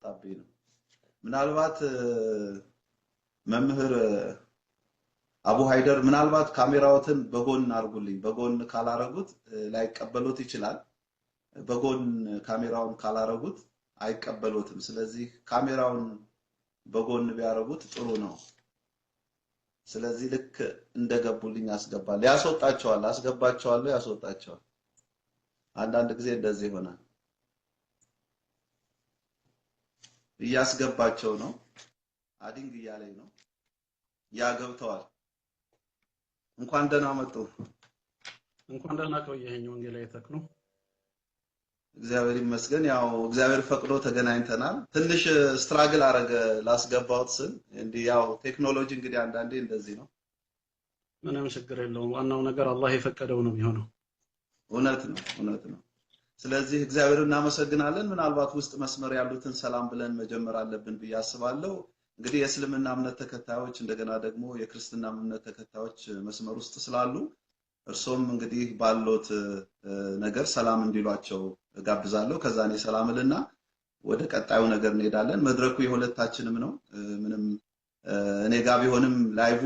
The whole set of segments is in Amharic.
እየመጣብኝ ነው። ምናልባት መምህር አቡ ሃይደር ምናልባት ካሜራዎትን በጎን አርጉልኝ። በጎን ካላረጉት ላይቀበሉት ይችላል። በጎን ካሜራውን ካላረጉት አይቀበሉትም። ስለዚህ ካሜራውን በጎን ቢያረጉት ጥሩ ነው። ስለዚህ ልክ እንደገቡልኝ አስገባለሁ። ያስወጣቸዋል፣ አስገባቸዋለሁ፣ ያስወጣቸዋል። አንዳንድ ጊዜ እንደዚህ ይሆናል። እያስገባቸው ነው። Adding እያለኝ ነው። ያ ገብተዋል። እንኳን ደህና መጡ። እንኳን ደህና ቆየኸኝ ወንጌላዊ ተክሉ። እግዚአብሔር ይመስገን። ያው እግዚአብሔር ፈቅዶ ተገናኝተናል። ትንሽ struggle አረገ ላስገባሁት ስል እንዲህ ያው ቴክኖሎጂ እንግዲህ አንዳንዴ እንደዚህ ነው። ምንም ችግር የለውም። ዋናው ነገር አላህ የፈቀደው ነው የሚሆነው። እውነት ነው፣ እውነት ነው። ስለዚህ እግዚአብሔር እናመሰግናለን። ምናልባት ውስጥ መስመር ያሉትን ሰላም ብለን መጀመር አለብን ብዬ አስባለሁ። እንግዲህ የእስልምና እምነት ተከታዮች እንደገና ደግሞ የክርስትና እምነት ተከታዮች መስመር ውስጥ ስላሉ እርሶም እንግዲህ ባሎት ነገር ሰላም እንዲሏቸው ጋብዛለሁ። ከዛ እኔ ሰላም እልና ወደ ቀጣዩ ነገር እንሄዳለን። መድረኩ የሁለታችንም ነው። ምንም እኔ ጋር ቢሆንም live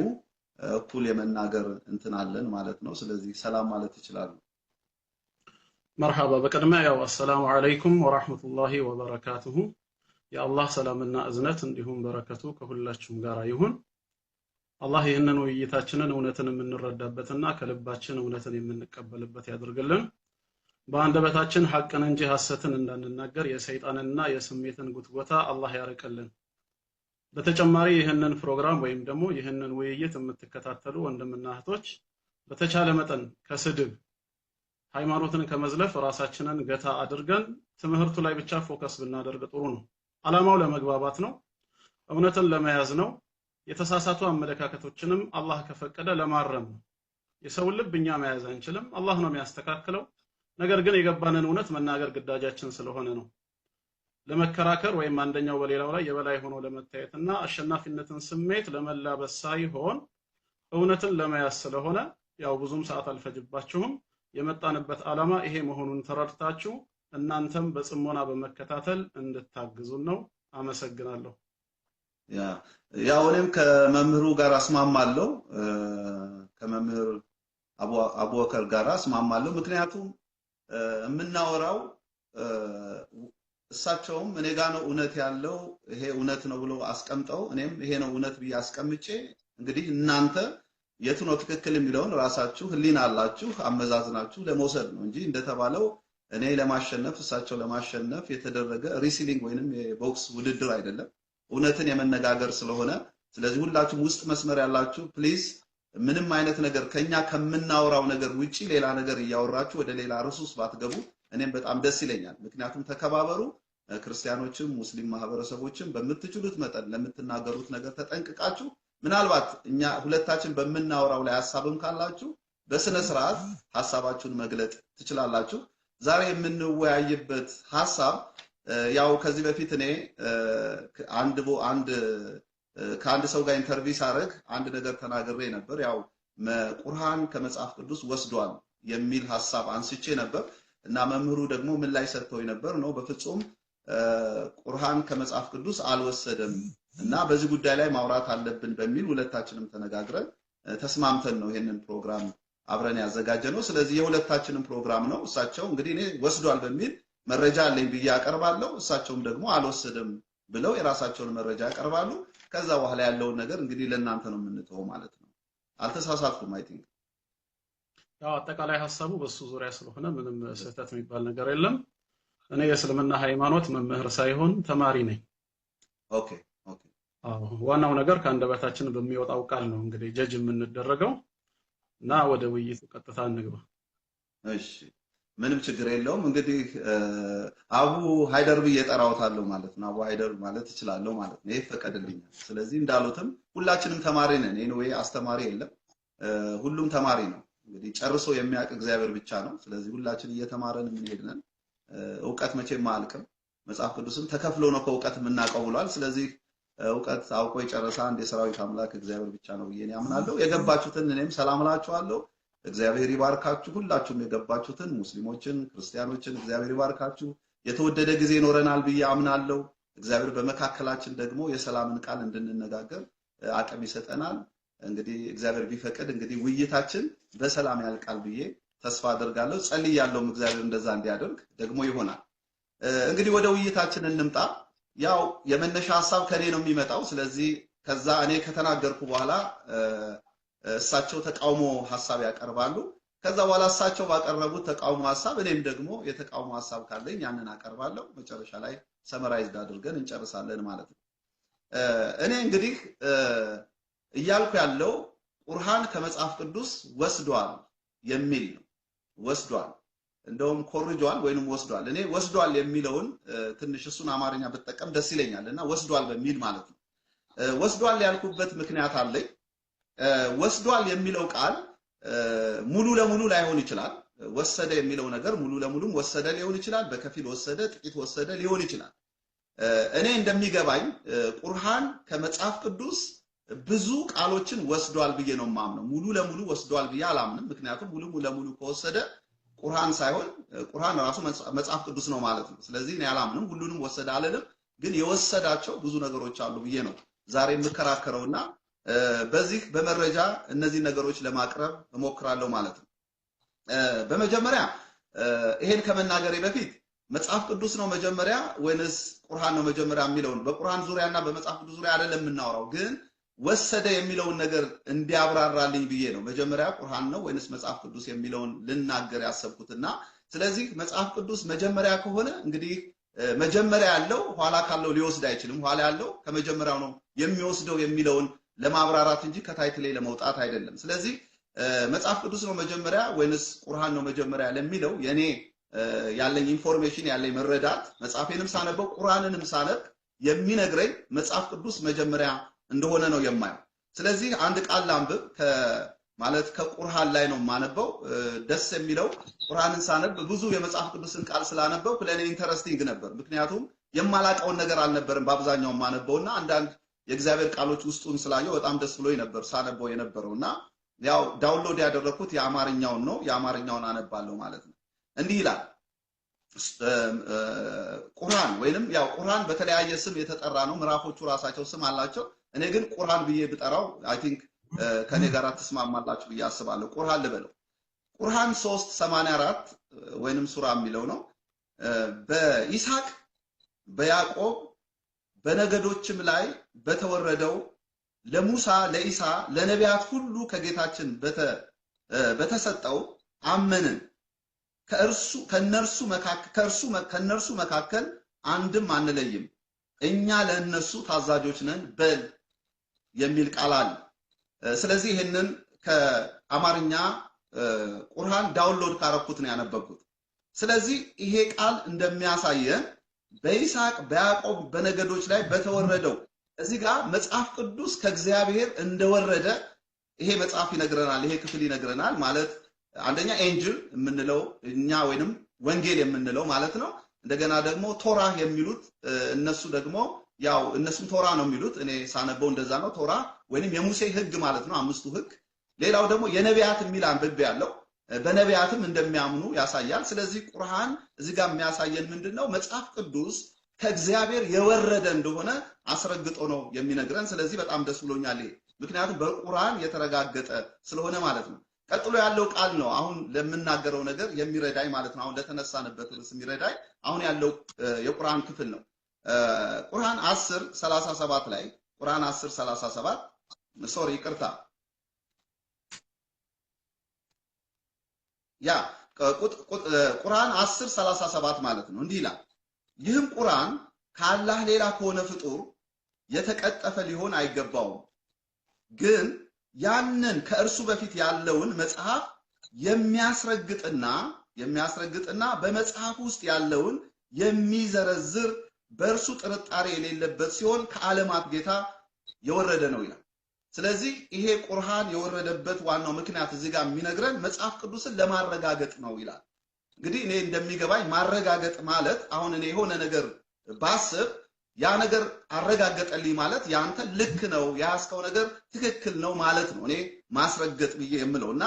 እኩል የመናገር እንትን አለን ማለት ነው። ስለዚህ ሰላም ማለት ይችላሉ። መርሐባ። በቅድሚያ ያው አሰላሙ አለይኩም ወራህመቱላሂ ወበረካቱሁ። የአላህ ሰላምና እዝነት እንዲሁም በረከቱ ከሁላችሁም ጋር ይሁን። አላህ ይህንን ውይይታችንን እውነትን የምንረዳበትና ከልባችን እውነትን የምንቀበልበት ያድርግልን። በአንደበታችን ሐቅን እንጂ ሐሰትን እንዳንናገር የሰይጣንና የስሜትን ጉትጎታ አላህ ያርቅልን። በተጨማሪ ይህንን ፕሮግራም ወይም ደግሞ ይህንን ውይይት የምትከታተሉ ወንድምና እህቶች በተቻለ መጠን ከስድብ ሃይማኖትን ከመዝለፍ ራሳችንን ገታ አድርገን ትምህርቱ ላይ ብቻ focus ብናደርግ ጥሩ ነው። ዓላማው ለመግባባት ነው፣ እውነትን ለመያዝ ነው። የተሳሳቱ አመለካከቶችንም አላህ ከፈቀደ ለማረም ነው። የሰውን ልብ እኛ መያዝ አንችልም፣ አላህ ነው የሚያስተካክለው። ነገር ግን የገባንን እውነት መናገር ግዳጃችን ስለሆነ ነው። ለመከራከር ወይም አንደኛው በሌላው ላይ የበላይ ሆኖ ለመታየትና አሸናፊነትን ስሜት ለመላበስ ሳይሆን እውነትን ለመያዝ ስለሆነ ያው ብዙም ሰዓት አልፈጅባችሁም። የመጣንበት ዓላማ ይሄ መሆኑን ተረድታችሁ እናንተም በጽሞና በመከታተል እንድታግዙን ነው። አመሰግናለሁ። ያው እኔም ከመምህሩ ጋር አስማማለሁ፣ ከመምህር አቡበከር ጋር አስማማለሁ። ምክንያቱም የምናወራው እሳቸውም እኔ ጋር ነው እውነት ያለው ይሄ እውነት ነው ብሎ አስቀምጠው እኔም ይሄ ነው እውነት ብዬ አስቀምጬ እንግዲህ እናንተ የቱ ነው ትክክል የሚለውን ራሳችሁ ህሊና አላችሁ አመዛዝናችሁ ለመውሰድ ነው እንጂ እንደተባለው እኔ ለማሸነፍ እሳቸው ለማሸነፍ የተደረገ wrestling ወይንም የቦክስ ውድድር አይደለም፣ እውነትን የመነጋገር ስለሆነ ስለዚህ ሁላችሁም ውስጥ መስመር ያላችሁ please ምንም አይነት ነገር ከኛ ከምናወራው ነገር ውጪ ሌላ ነገር እያወራችሁ ወደ ሌላ ርዕስ ውስጥ ባትገቡ እኔም በጣም ደስ ይለኛል። ምክንያቱም ተከባበሩ። ክርስቲያኖችም ሙስሊም ማህበረሰቦችም በምትችሉት መጠን ለምትናገሩት ነገር ተጠንቅቃችሁ ምናልባት እኛ ሁለታችን በምናወራው ላይ ሐሳብም ካላችሁ በስነ ስርዓት ሐሳባችሁን መግለጥ ትችላላችሁ። ዛሬ የምንወያይበት ሐሳብ ያው ከዚህ በፊት እኔ አንድ አንድ ከአንድ ሰው ጋር interview ሳደርግ አንድ ነገር ተናግሬ ነበር። ያው ቁርአን ከመጽሐፍ ቅዱስ ወስዷል የሚል ሐሳብ አንስቼ ነበር እና መምህሩ ደግሞ ምን ላይ ሰጥተውኝ ነበር ነው በፍጹም ቁርአን ከመጽሐፍ ቅዱስ አልወሰደም እና በዚህ ጉዳይ ላይ ማውራት አለብን በሚል ሁለታችንም ተነጋግረን ተስማምተን ነው ይሄንን ፕሮግራም አብረን ያዘጋጀነው። ስለዚህ የሁለታችንም ፕሮግራም ነው። እሳቸው እንግዲህ እኔ ወስዷል በሚል መረጃ አለኝ ብዬ አቀርባለሁ፣ እሳቸውም ደግሞ አልወሰደም ብለው የራሳቸውን መረጃ ያቀርባሉ። ከዛ በኋላ ያለውን ነገር እንግዲህ ለእናንተ ነው የምንተወው ማለት ነው። አልተሳሳትኩም? I think ያው አጠቃላይ ሐሳቡ በሱ ዙሪያ ስለሆነ ምንም ስህተት የሚባል ነገር የለም። እኔ የእስልምና ሃይማኖት መምህር ሳይሆን ተማሪ ነኝ። Okay okay። አዎ ዋናው ነገር ከአንደበታችን በሚወጣው ቃል ነው እንግዲህ ጀጅ የምንደረገው እና ወደ ውይይቱ ቀጥታ እንግባ። እሺ ምንም ችግር የለውም። እንግዲህ አቡ ሃይደር ብዬ እጠራዎታለሁ ማለት ነው። አቡ ሃይደር ማለት እችላለሁ ማለት ነው። ይሄ ይፈቀድልኛል። ስለዚህ እንዳሉትም ሁላችንም ተማሪ ነን። Anyway አስተማሪ የለም፣ ሁሉም ተማሪ ነው። እንግዲህ ጨርሶ የሚያውቅ እግዚአብሔር ብቻ ነው። ስለዚህ ሁላችን እየተማረን የምንሄድ ነን። እውቀት መቼም አያልቅም። መጽሐፍ ቅዱስም ተከፍሎ ነው ከእውቀት የምናውቀው ብሏል። ስለዚህ እውቀት አውቆ የጨረሰ አንድ የሰራዊት አምላክ እግዚአብሔር ብቻ ነው ብዬ አምናለሁ። የገባችሁትን እኔም ሰላም እላችኋለሁ። እግዚአብሔር ይባርካችሁ። ሁላችሁም የገባችሁትን ሙስሊሞችን፣ ክርስቲያኖችን እግዚአብሔር ይባርካችሁ። የተወደደ ጊዜ ይኖረናል ብዬ አምናለሁ። እግዚአብሔር በመካከላችን ደግሞ የሰላምን ቃል እንድንነጋገር አቅም ይሰጠናል። እንግዲህ እግዚአብሔር ቢፈቅድ እንግዲህ ውይይታችን በሰላም ያልቃል ብዬ ተስፋ አደርጋለሁ። ጸልያለሁም እግዚአብሔር እንደዛ እንዲያደርግ ደግሞ ይሆናል። እንግዲህ ወደ ውይይታችን እንምጣ። ያው የመነሻ ሐሳብ ከኔ ነው የሚመጣው። ስለዚህ ከዛ እኔ ከተናገርኩ በኋላ እሳቸው ተቃውሞ ሐሳብ ያቀርባሉ። ከዛ በኋላ እሳቸው ባቀረቡት ተቃውሞ ሐሳብ እኔም ደግሞ የተቃውሞ ሐሳብ ካለኝ ያንን አቀርባለሁ። መጨረሻ ላይ summarized አድርገን እንጨርሳለን ማለት ነው። እኔ እንግዲህ እያልኩ ያለው ቁርአን ከመጽሐፍ ቅዱስ ወስዷል የሚል ነው። ወስዷል፣ እንደውም ኮርጇል ወይንም ወስዷል። እኔ ወስዷል የሚለውን ትንሽ እሱን አማርኛ ብጠቀም ደስ ይለኛል እና ወስዷል በሚል ማለት ነው። ወስዷል ያልኩበት ምክንያት አለኝ። ወስዷል የሚለው ቃል ሙሉ ለሙሉ ላይሆን ይችላል። ወሰደ የሚለው ነገር ሙሉ ለሙሉም ወሰደ ሊሆን ይችላል፣ በከፊል ወሰደ፣ ጥቂት ወሰደ ሊሆን ይችላል። እኔ እንደሚገባኝ ቁርአን ከመጽሐፍ ቅዱስ ብዙ ቃሎችን ወስዷል ብዬ ነው የማምነው። ሙሉ ለሙሉ ወስዷል ብዬ አላምንም። ምክንያቱም ሙሉ ለሙሉ ከወሰደ ቁርአን ሳይሆን ቁርአን ራሱ መጽሐፍ ቅዱስ ነው ማለት ነው። ስለዚህ እኔ አላምንም፣ ሁሉንም ወሰደ አልልም። ግን የወሰዳቸው ብዙ ነገሮች አሉ ብዬ ነው ዛሬ የምከራከረውና በዚህ በመረጃ እነዚህ ነገሮች ለማቅረብ እሞክራለሁ ማለት ነው። በመጀመሪያ ይሄን ከመናገሬ በፊት መጽሐፍ ቅዱስ ነው መጀመሪያ ወይንስ ቁርአን ነው መጀመሪያ የሚለውን በቁርአን ዙሪያና በመጽሐፍ ቅዱስ ዙሪያ አይደለም የምናወራው፣ ግን ወሰደ የሚለውን ነገር እንዲያብራራልኝ ብዬ ነው መጀመሪያ ቁርአን ነው ወይንስ መጽሐፍ ቅዱስ የሚለውን ልናገር ያሰብኩትና፣ ስለዚህ መጽሐፍ ቅዱስ መጀመሪያ ከሆነ እንግዲህ መጀመሪያ ያለው ኋላ ካለው ሊወስድ አይችልም። ኋላ ያለው ከመጀመሪያው ነው የሚወስደው የሚለውን ለማብራራት እንጂ ከታይትሌ ለመውጣት አይደለም። ስለዚህ መጽሐፍ ቅዱስ ነው መጀመሪያ ወይንስ ቁርአን ነው መጀመሪያ ለሚለው የኔ ያለኝ information ያለኝ መረዳት መጽሐፌንም ሳነበው ቁርአንንም ሳነብ የሚነግረኝ መጽሐፍ ቅዱስ መጀመሪያ እንደሆነ ነው የማየው። ስለዚህ አንድ ቃል ላንብብ፣ ማለት ከቁርአን ላይ ነው የማነበው። ደስ የሚለው ቁርአንን ሳነብ ብዙ የመጽሐፍ ቅዱስን ቃል ስላነበብኩ ለኔ interesting ነበር። ምክንያቱም የማላቀውን ነገር አልነበረም በአብዛኛው የማነበውና አንዳንድ የእግዚአብሔር ቃሎች ውስጡን ስላየው በጣም ደስ ብሎኝ ነበር ሳነበው የነበረውና ያው download ያደረኩት የአማርኛውን ነው። የአማርኛውን አነባለሁ ማለት ነው። እንዲህ ይላል ቁርአን ወይንም ያው ቁርአን በተለያየ ስም የተጠራ ነው። ምዕራፎቹ ራሳቸው ስም አላቸው። እኔ ግን ቁርአን ብዬ ብጠራው I think ከኔ ጋር ትስማማላችሁ ብዬ አስባለሁ። ቁርአን ልበለው። ቁርአን 3:84 ወይንም ሱራ የሚለው ነው። በይስሐቅ በያዕቆብ በነገዶችም ላይ በተወረደው ለሙሳ ለኢሳ ለነቢያት ሁሉ ከጌታችን በተሰጠው አመንን፣ ከእነርሱ መካከል አንድም አንለይም፣ እኛ ለእነሱ ታዛዦች ነን በል የሚል ቃል አለ። ስለዚህ ይሄንን ከአማርኛ ቁርአን download ካረኩት ነው ያነበብኩት። ስለዚህ ይሄ ቃል እንደሚያሳየን በይስሐቅ በያዕቆብ በነገዶች ላይ በተወረደው እዚህ ጋር መጽሐፍ ቅዱስ ከእግዚአብሔር እንደወረደ ይሄ መጽሐፍ ይነግረናል። ይሄ ክፍል ይነግረናል። ማለት አንደኛ ኢንጂል የምንለው እኛ ወይንም ወንጌል የምንለው ማለት ነው። እንደገና ደግሞ ቶራ የሚሉት እነሱ ደግሞ ያው እነሱም ቶራ ነው የሚሉት። እኔ ሳነበው እንደዛ ነው። ቶራ ወይንም የሙሴ ሕግ ማለት ነው፣ አምስቱ ሕግ። ሌላው ደግሞ የነቢያት የሚል አንብቤ ያለው በነቢያትም እንደሚያምኑ ያሳያል። ስለዚህ ቁርአን እዚህ ጋር የሚያሳየን ምንድነው? መጽሐፍ ቅዱስ ከእግዚአብሔር የወረደ እንደሆነ አስረግጦ ነው የሚነግረን። ስለዚህ በጣም ደስ ብሎኛል ይሄ፣ ምክንያቱም በቁርአን የተረጋገጠ ስለሆነ ማለት ነው። ቀጥሎ ያለው ቃል ነው አሁን ለምናገረው ነገር የሚረዳኝ ማለት ነው። አሁን ለተነሳንበት ርዕስ የሚረዳኝ አሁን ያለው የቁርአን ክፍል ነው። ቁርአን 10:37 ላይ ቁርአን 10:37 ሶሪ ይቅርታ፣ ያ ቁርአን 10:37 ማለት ነው። እንዲህ ይላል፣ ይህም ቁርአን ከአላህ ሌላ ከሆነ ፍጡር የተቀጠፈ ሊሆን አይገባውም፣ ግን ያንን ከእርሱ በፊት ያለውን መጽሐፍ የሚያስረግጥና በመጽሐፍ ውስጥ ያለውን የሚዘረዝር በእርሱ ጥርጣሬ የሌለበት ሲሆን ከዓለማት ጌታ የወረደ ነው ይላል። ስለዚህ ይሄ ቁርአን የወረደበት ዋናው ምክንያት እዚህ ጋር የሚነግረን መጽሐፍ ቅዱስን ለማረጋገጥ ነው ይላል። እንግዲህ እኔ እንደሚገባኝ ማረጋገጥ ማለት አሁን እኔ የሆነ ነገር ባስብ ያ ነገር አረጋገጠልኝ ማለት ያንተ ልክ ነው ያስከው ነገር ትክክል ነው ማለት ነው። እኔ ማስረገጥ ብዬ የምለውና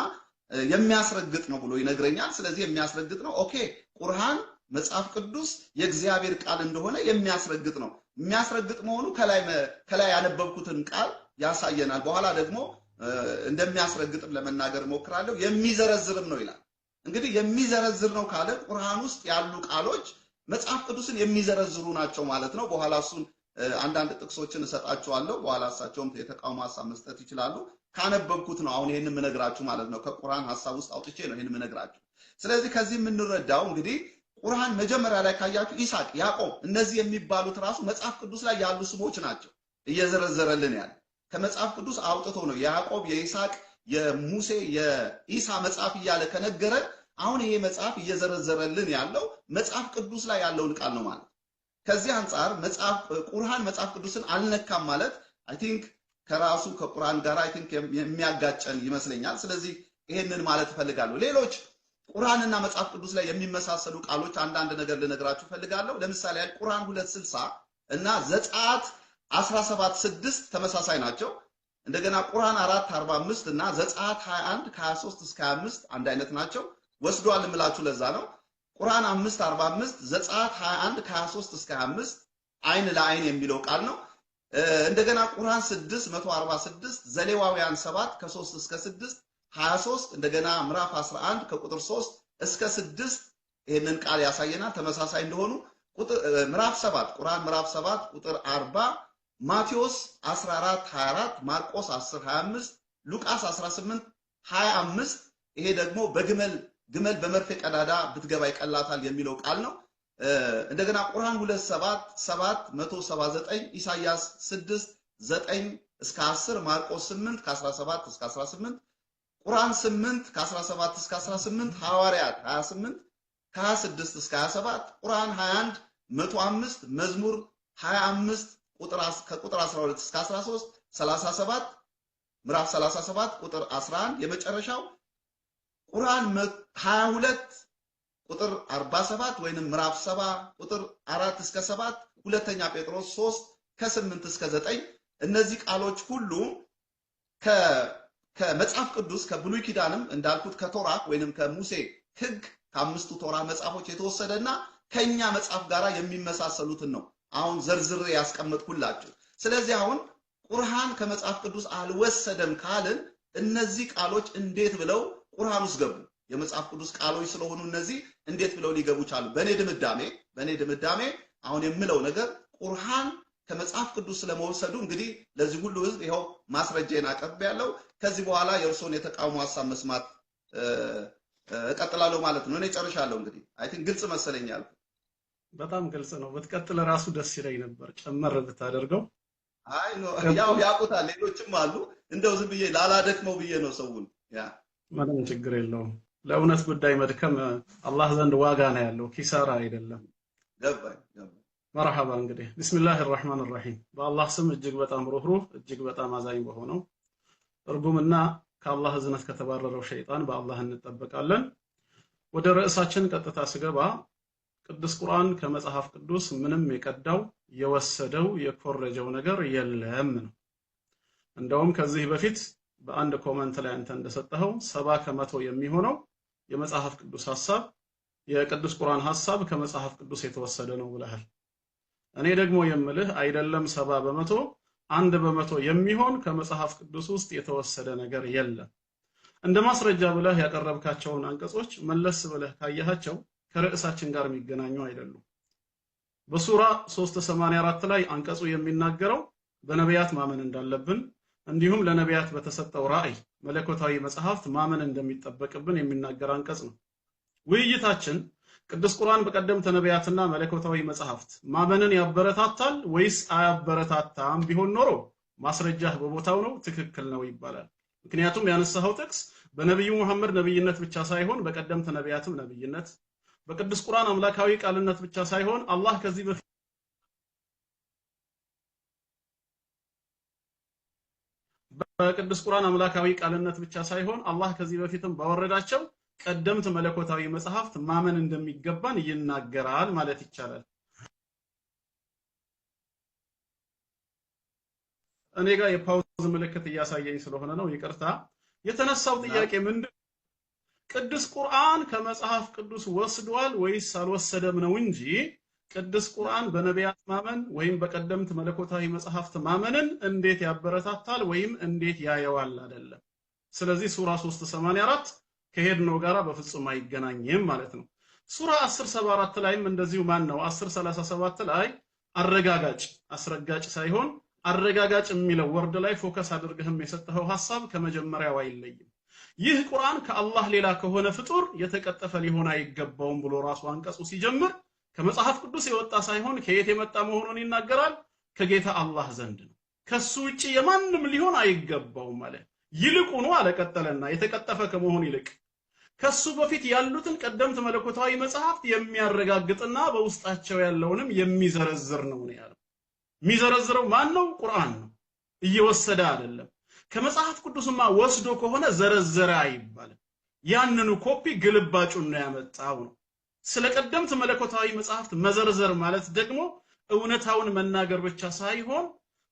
የሚያስረግጥ ነው ብሎ ይነግረኛል። ስለዚህ የሚያስረግጥ ነው። okay ቁርአን መጽሐፍ ቅዱስ የእግዚአብሔር ቃል እንደሆነ የሚያስረግጥ ነው። የሚያስረግጥ መሆኑ ከላይ ያነበብኩትን ቃል ያሳየናል። በኋላ ደግሞ እንደሚያስረግጥም ለመናገር እሞክራለሁ። የሚዘረዝርም ነው ይላል። እንግዲህ የሚዘረዝር ነው ካለ ቁርአን ውስጥ ያሉ ቃሎች መጽሐፍ ቅዱስን የሚዘረዝሩ ናቸው ማለት ነው። በኋላ እሱን አንዳንድ ጥቅሶችን እሰጣቸዋለሁ። በኋላ እሳቸውም የተቃውሞ ሐሳብ መስጠት ይችላሉ። ካነበብኩት ነው አሁን ይሄንን የምነግራችሁ ማለት ነው። ከቁርአን ሐሳብ ውስጥ አውጥቼ ነው ይሄንን የምነግራችሁ። ስለዚህ ከዚህ የምንረዳው እንግዲህ ቁርአን መጀመሪያ ላይ ካያችሁ ኢሳቅ፣ ያዕቆብ እነዚህ የሚባሉት ራሱ መጽሐፍ ቅዱስ ላይ ያሉ ስሞች ናቸው እየዘረዘረልን ያለ። ከመጽሐፍ ቅዱስ አውጥቶ ነው ያዕቆብ፣ የኢሳቅ፣ የሙሴ፣ የኢሳ መጽሐፍ እያለ ከነገረ አሁን ይሄ መጽሐፍ እየዘረዘረልን ያለው መጽሐፍ ቅዱስ ላይ ያለውን ቃል ነው ማለት። ከዚህ አንፃር መጽሐፍ ቁርአን መጽሐፍ ቅዱስን አልነካም ማለት I think ከራሱ ከቁርአን ጋር I think የሚያጋጨን ይመስለኛል። ስለዚህ ይሄንን ማለት እፈልጋለሁ። ሌሎች ቁርአንና መጽሐፍ ቅዱስ ላይ የሚመሳሰሉ ቃሎች አንዳንድ ነገር ልነግራችሁ እፈልጋለሁ። ለምሳሌ ያህል ቁርአን 2:60 እና ዘጸአት 17:6 ተመሳሳይ ናቸው። እንደገና ቁርአን 4:45 እና ዘጸአት 21 ከ23 እስከ 25 አንድ አይነት ናቸው። ወስዷል እምላችሁ ለዛ ነው። ቁርአን 5:45 ዘጸአት 21 ከ23 እስከ 25 አይን ለአይን የሚለው ቃል ነው። እንደገና ቁርአን 6:146 ዘሌዋውያን 7 ከ3 እስከ 6 23 እንደገና ምዕራፍ 11 ከቁጥር 3 እስከ 6 ይሄንን ቃል ያሳየናል ተመሳሳይ እንደሆኑ። ምዕራፍ 7 ቁርአን ምዕራፍ 7 ቁጥር 40 ማቴዎስ 14:24 ማርቆስ 10:25 ሉቃስ 18:25 ይሄ ደግሞ በግመል ግመል በመርፌ ቀዳዳ ብትገባ ይቀላታል የሚለው ቃል ነው። እንደገና ቁርአን 2:7 7 179 ኢሳይያስ 6:9 እስከ 10 ማርቆስ 8 ከ17 እስከ 18 ቁርአን 8 ከ17 እስከ 18 ሐዋርያት 28 ከ26 እስከ 27 ቁርአን 21 105 መዝሙር 25 ቁጥር ከቁጥር 12 እስከ 13 37 ምዕራፍ 37 ቁጥር 11 የመጨረሻው ቁርአን 22 ቁጥር 47 ወይንም ምዕራፍ 7 ቁጥር 4 እስከ 7 ሁለተኛ ጴጥሮስ 3 ከ8 እስከ 9 እነዚህ ቃሎች ሁሉ ከመጽሐፍ ቅዱስ ከብሉይ ኪዳንም እንዳልኩት ከቶራ ወይንም ከሙሴ ሕግ ከአምስቱ ቶራ መጽሐፎች የተወሰደና ከኛ መጽሐፍ ጋራ የሚመሳሰሉትን ነው አሁን ዘርዝሬ ያስቀመጥኩላችሁ። ስለዚህ አሁን ቁርአን ከመጽሐፍ ቅዱስ አልወሰደም ካልን እነዚህ ቃሎች እንዴት ብለው ቁርአን ውስጥ ገቡ? የመጽሐፍ ቅዱስ ቃሎች ስለሆኑ እነዚህ እንዴት ብለው ሊገቡ ቻሉ? በኔ ድምዳሜ አሁን የምለው ነገር ቁርአን ከመጽሐፍ ቅዱስ ስለመወሰዱ እንግዲህ ለዚህ ሁሉ ህዝብ ይኸው ማስረጃዬን አቀርባለሁ። ከዚህ በኋላ የእርሶን የተቃውሞ ሐሳብ መስማት እቀጥላለሁ ማለት ነው። እኔ ጨርሻለሁ። እንግዲህ I think ግልጽ መሰለኛል። በጣም ግልጽ ነው። ብትቀጥል ራሱ ደስ ይለኝ ነበር ጨመር ብታደርገው። አይ no ያው ያውቁታል፣ ሌሎችም አሉ። እንደው ዝም ብዬ ላላደክመው ብዬ ነው ሰውን። ያ ምንም ችግር የለውም። ለእውነት ጉዳይ መድከም አላህ ዘንድ ዋጋ ነው ያለው፣ ኪሳራ አይደለም። ገባኝ። መርሐባ። እንግዲህ ቢስሚላህ الرحمن الرحيم በአላህ ስም እጅግ በጣም ሩህሩህ እጅግ በጣም አዛኝ በሆነው እርጉምና ከአላህ እዝነት ከተባረረው ሸይጣን በአላህ እንጠበቃለን። ወደ ርዕሳችን ቀጥታ ስገባ ቅዱስ ቁርአን ከመጽሐፍ ቅዱስ ምንም የቀዳው የወሰደው የኮረጀው ነገር የለም ነው። እንደውም ከዚህ በፊት በአንድ comment ላይ አንተ እንደሰጠኸው 70% የሚሆነው የመጽሐፍ ቅዱስ ሐሳብ የቅዱስ ቁርአን ሐሳብ ከመጽሐፍ ቅዱስ የተወሰደ ነው ብለሃል። እኔ ደግሞ የምልህ አይደለም 70% 1% የሚሆን ከመጽሐፍ ቅዱስ ውስጥ የተወሰደ ነገር የለም። እንደ ማስረጃ ብለህ ያቀረብካቸውን አንቀጾች መለስ ብለህ ካየሃቸው ከርዕሳችን ጋር የሚገናኙ አይደሉም። በሱራ 384 ላይ አንቀጹ የሚናገረው በነቢያት ማመን እንዳለብን እንዲሁም ለነቢያት በተሰጠው ራእይ መለኮታዊ መጽሐፍት ማመን እንደሚጠበቅብን የሚናገር አንቀጽ ነው። ውይይታችን ቅዱስ ቁርአን በቀደምት ነቢያትና መለኮታዊ መጽሐፍት ማመንን ያበረታታል ወይስ አያበረታታም ቢሆን ኖሮ ማስረጃህ በቦታው ነው፣ ትክክል ነው ይባላል። ምክንያቱም ያነሳኸው ጥቅስ በነብዩ መሐመድ ነብይነት ብቻ ሳይሆን በቀደምት ነቢያትም ነብይነት፣ በቅዱስ ቁርአን አምላካዊ ቃልነት ብቻ ሳይሆን አላህ ከዚህ በፊት በቅዱስ ቁርአን አምላካዊ ቃልነት ብቻ ሳይሆን አላህ ከዚህ በፊትም ባወረዳቸው ቀደምት መለኮታዊ መጽሐፍት ማመን እንደሚገባን ይናገራል ማለት ይቻላል። እኔ ጋር የፓውዝ ምልክት እያሳየኝ ስለሆነ ነው፣ ይቅርታ። የተነሳው ጥያቄ ምንድን ቅዱስ ቁርአን ከመጽሐፍ ቅዱስ ወስዷል ወይስ አልወሰደም ነው እንጂ ቅዱስ ቁርአን በነቢያት ማመን ወይም በቀደምት መለኮታዊ መጽሐፍት ማመንን እንዴት ያበረታታል ወይም እንዴት ያየዋል አይደለም። ስለዚህ ሱራ 384 ከሄድነው ጋራ በፍጹም አይገናኝም ማለት ነው። ሱራ 1074 ላይም እንደዚሁ ማን ነው 1037 ላይ አረጋጋጭ አስረጋጭ ሳይሆን አረጋጋጭ የሚለው word ላይ focus አድርገህም የሰጠኸው ሐሳብ ከመጀመሪያው አይለይም። ይህ ቁርአን ከአላህ ሌላ ከሆነ ፍጡር የተቀጠፈ ሊሆን አይገባውም ብሎ ራሱ አንቀጹ ሲጀምር ከመጽሐፍ ቅዱስ የወጣ ሳይሆን ከየት የመጣ መሆኑን ይናገራል። ከጌታ አላህ ዘንድ ነው፣ ከሱ ውጪ የማንም ሊሆን አይገባውም አለ። ይልቁኑ አለ ቀጠለና የተቀጠፈ ከመሆን ይልቅ ከሱ በፊት ያሉትን ቀደምት መለኮታዊ መጽሐፍት የሚያረጋግጥና በውስጣቸው ያለውንም የሚዘረዝር ነው ነው ያለው። የሚዘረዝረው ማን ነው? ቁርአን ነው። እየወሰደ አይደለም። ከመጽሐፍ ቅዱስማ ወስዶ ከሆነ ዘረዘረ አይባልም። ያንኑ ኮፒ ግልባጩን ነው ያመጣው ነው። ስለ ቀደምት መለኮታዊ መጽሐፍት መዘርዘር ማለት ደግሞ እውነታውን መናገር ብቻ ሳይሆን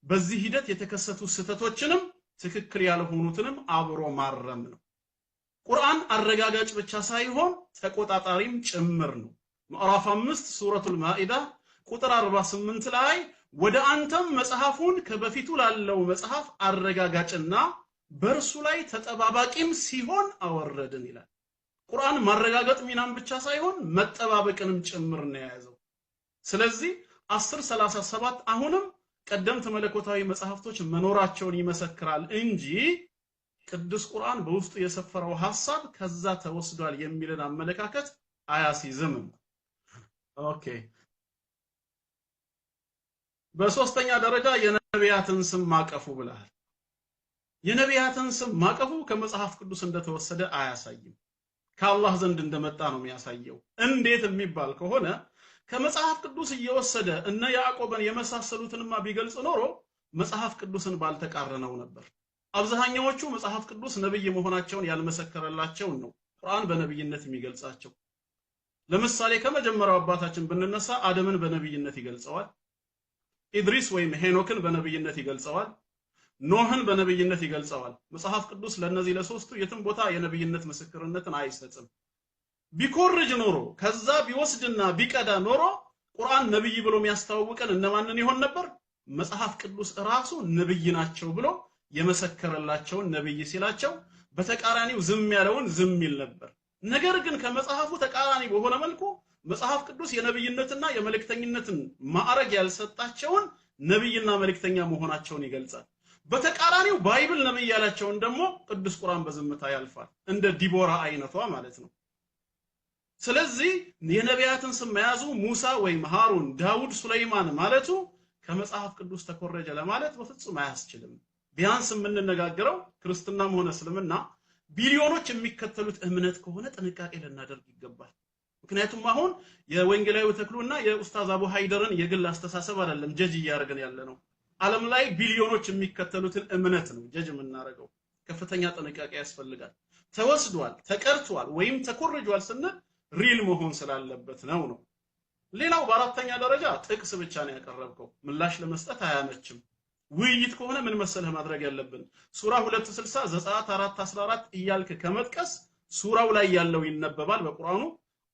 በዚህ ሂደት የተከሰቱ ስህተቶችንም ትክክል ያልሆኑትንም አብሮ ማረም ነው። ቁርአን አረጋጋጭ ብቻ ሳይሆን ተቆጣጣሪም ጭምር ነው። ምዕራፍ 5 ሱረቱል ማኢዳ ቁጥር 48 ላይ ወደ አንተም መጽሐፉን ከበፊቱ ላለው መጽሐፍ አረጋጋጭና በእርሱ ላይ ተጠባባቂም ሲሆን አወረድን ይላል። ቁርአን ማረጋገጥ ሚናም ብቻ ሳይሆን መጠባበቅንም ጭምር ነው የያዘው። ስለዚህ 1037 አሁንም ቀደምት መለኮታዊ መጽሐፍቶች መኖራቸውን ይመሰክራል እንጂ ቅዱስ ቁርአን በውስጡ የሰፈረው ሐሳብ ከዛ ተወስዷል የሚልን አመለካከት አያስይዝም። Okay፣ በሶስተኛ ደረጃ የነቢያትን ስም ማቀፉ ብለሃል። የነቢያትን ስም ማቀፉ ከመጽሐፍ ቅዱስ እንደተወሰደ አያሳይም። ከአላህ ዘንድ እንደመጣ ነው የሚያሳየው። እንዴት የሚባል ከሆነ ከመጽሐፍ ቅዱስ እየወሰደ እነ ያዕቆብን የመሳሰሉትንማ ቢገልጽ ኖሮ መጽሐፍ ቅዱስን ባልተቃረነው ነበር። አብዛኛዎቹ መጽሐፍ ቅዱስ ነብይ መሆናቸውን ያልመሰከረላቸውን ነው ቁርአን በነብይነት የሚገልጻቸው። ለምሳሌ ከመጀመሪያው አባታችን ብንነሳ አደምን በነብይነት ይገልጸዋል። ኢድሪስ ወይም ሄኖክን በነብይነት ይገልጸዋል። ኖህን በነብይነት ይገልጸዋል። መጽሐፍ ቅዱስ ለነዚህ ለሶስቱ የትም ቦታ የነብይነት ምስክርነትን አይሰጥም። ቢኮርጅ ኖሮ ከዛ ቢወስድና ቢቀዳ ኖሮ ቁርአን ነብይ ብሎ የሚያስተዋውቀን እነማንን ይሆን ነበር? መጽሐፍ ቅዱስ ራሱ ነብይ ናቸው ብሎ የመሰከረላቸውን ነብይ ሲላቸው በተቃራኒው ዝም ያለውን ዝም ይል ነበር። ነገር ግን ከመጽሐፉ ተቃራኒ በሆነ መልኩ መጽሐፍ ቅዱስ የነብይነትና የመልእክተኝነትን ማዕረግ ያልሰጣቸውን ነብይና መልእክተኛ መሆናቸውን ይገልጻል። በተቃራኒው Bible ነብይ ያላቸውን ደግሞ ቅዱስ ቁርአን በዝምታ ያልፋል፣ እንደ ዲቦራ አይነቷ ማለት ነው። ስለዚህ የነቢያትን ስም መያዙ ሙሳ ወይም ሃሩን፣ ዳውድ፣ ሱለይማን ማለቱ ከመጽሐፍ ቅዱስ ተኮረጀ ለማለት በፍጹም አያስችልም። ቢያንስ የምንነጋገረው ክርስትናም ሆነ እስልምና ቢሊዮኖች የሚከተሉት እምነት ከሆነ ጥንቃቄ ልናደርግ ይገባል። ምክንያቱም አሁን የወንጌላዊ ተክሉና የኡስታዝ አቡ ሃይደርን የግል አስተሳሰብ አይደለም ጀጅ እያደረግን ያለ ነው። ዓለም ላይ ቢሊዮኖች የሚከተሉትን እምነት ነው ጀጅ የምናደርገው። ከፍተኛ ጥንቃቄ ያስፈልጋል። ተወስዷል፣ ተቀርቷል ወይም ተኮርጇል ስንል real መሆን ስላለበት ነው ነው። ሌላው በአራተኛ ደረጃ ጥቅስ ብቻ ነው ያቀረብከው፣ ምላሽ ለመስጠት አያመችም። ውይይት ከሆነ ምን መሰለህ ማድረግ ያለብን ሱራ 260 ዘጸአት 4:14 እያልክ ከመጥቀስ ሱራው ላይ ያለው ይነበባል በቁርአኑ፣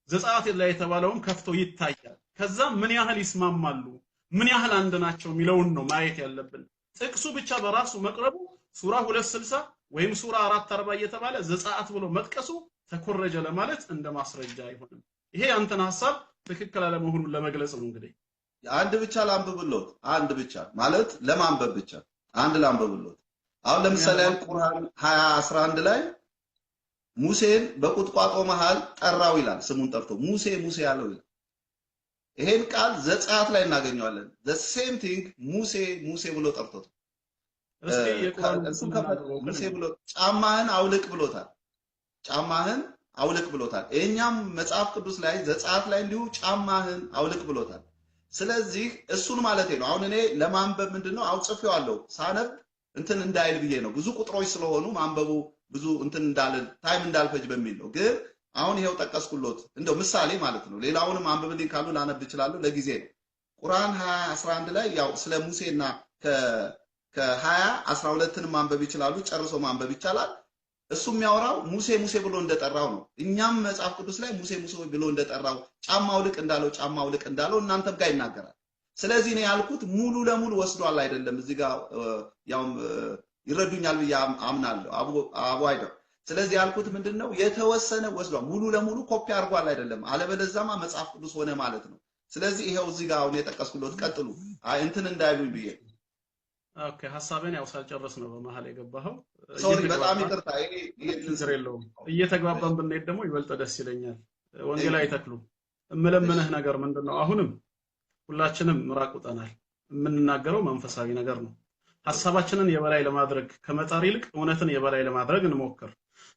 ዘጸአት ላይ የተባለውም ከፍቶ ይታያል። ከዛ ምን ያህል ይስማማሉ፣ ምን ያህል አንድ ናቸው የሚለውን ነው ማየት ያለብን። ጥቅሱ ብቻ በራሱ መቅረቡ ሱራ 260 ወይም ሱራ 440 እየተባለ ዘጸአት ብሎ መጥቀሱ ተኮረጀ ለማለት እንደ ማስረጃ አይሆንም። ይሄ ያንተን ሐሳብ ትክክል አለመሆኑን ለመግለጽ ነው። እንግዲህ አንድ ብቻ ላንብብሎት፣ አንድ ብቻ ማለት ለማንበብ ብቻ አንድ ላንብብሎት። አሁን ለምሳሌ ቁርአን 20:11 ላይ ሙሴን በቁጥቋጦ መሃል ጠራው ይላል። ስሙን ጠርቶ ሙሴ ሙሴ ያለው ይላል። ይሄን ቃል ዘጸአት ላይ እናገኘዋለን። the same thing ሙሴ ሙሴ ብሎ ጠርቶት እስቲ የቁርአን እሱ ሙሴ ብሎ ጫማህን አውልቅ ብሎታል። ጫማህን አውልቅ ብሎታል። የኛም መጽሐፍ ቅዱስ ላይ ዘጸአት ላይ እንዲሁ ጫማህን አውልቅ ብሎታል። ስለዚህ እሱን ማለት ነው። አሁን እኔ ለማንበብ ምንድነው አሁን ጽፌዋለሁ፣ ሳነብ እንትን እንዳይል ብዬ ነው። ብዙ ቁጥሮች ስለሆኑ ማንበቡ ብዙ እንትን እንዳልል time እንዳልፈጅ በሚል ነው። ግን አሁን ይሄው ጠቀስኩሎት እንደው ምሳሌ ማለት ነው። ሌላውንም አንብብልኝ ካሉ ላነብ እችላለሁ። ለጊዜ ነው። ቁርአን 20:11 ላይ ያው ስለ ሙሴና ከ20:12ን ማንበብ ይችላሉ። ጨርሶ ማንበብ ይቻላል። እሱ የሚያወራው ሙሴ ሙሴ ብሎ እንደጠራው ነው። እኛም መጽሐፍ ቅዱስ ላይ ሙሴ ሙሴ ብሎ እንደጠራው ጫማ አውልቅ እንዳለው ጫማ አውልቅ እንዳለው እናንተም ጋር ይናገራል። ስለዚህ እኔ ያልኩት ሙሉ ለሙሉ ወስዷል አይደለም። እዚህ ጋር ያው ይረዱኛል ብዬ አምናለሁ አቡ አይደል። ስለዚህ ያልኩት ምንድነው የተወሰነ ወስዷል፣ ሙሉ ለሙሉ ኮፒ አድርጓል አይደለም። አለበለዚያማ መጽሐፍ ቅዱስ ሆነ ማለት ነው። ስለዚህ ይሄው እዚህ ጋር አሁን የጠቀስኩት ቀጥሉ፣ አይ እንትን እንዳይሉኝ ብዬ። Okay፣ ሐሳቤን ያው ሳልጨርስ ነው በመሃል የገባኸው። Sorry፣ በጣም ይቅርታ። ይሄ ችግር የለውም። እየተግባባን ብንሄድ ደግሞ ይበልጥ ደስ ይለኛል። ወንጌላዊ ተክሉ፣ እምለምንህ ነገር ምንድነው? አሁንም ሁላችንም ምራቅ ውጠናል። የምንናገረው መንፈሳዊ ነገር ነው። ሐሳባችንን የበላይ ለማድረግ ከመጣር ይልቅ እውነትን የበላይ ለማድረግ እንሞክር።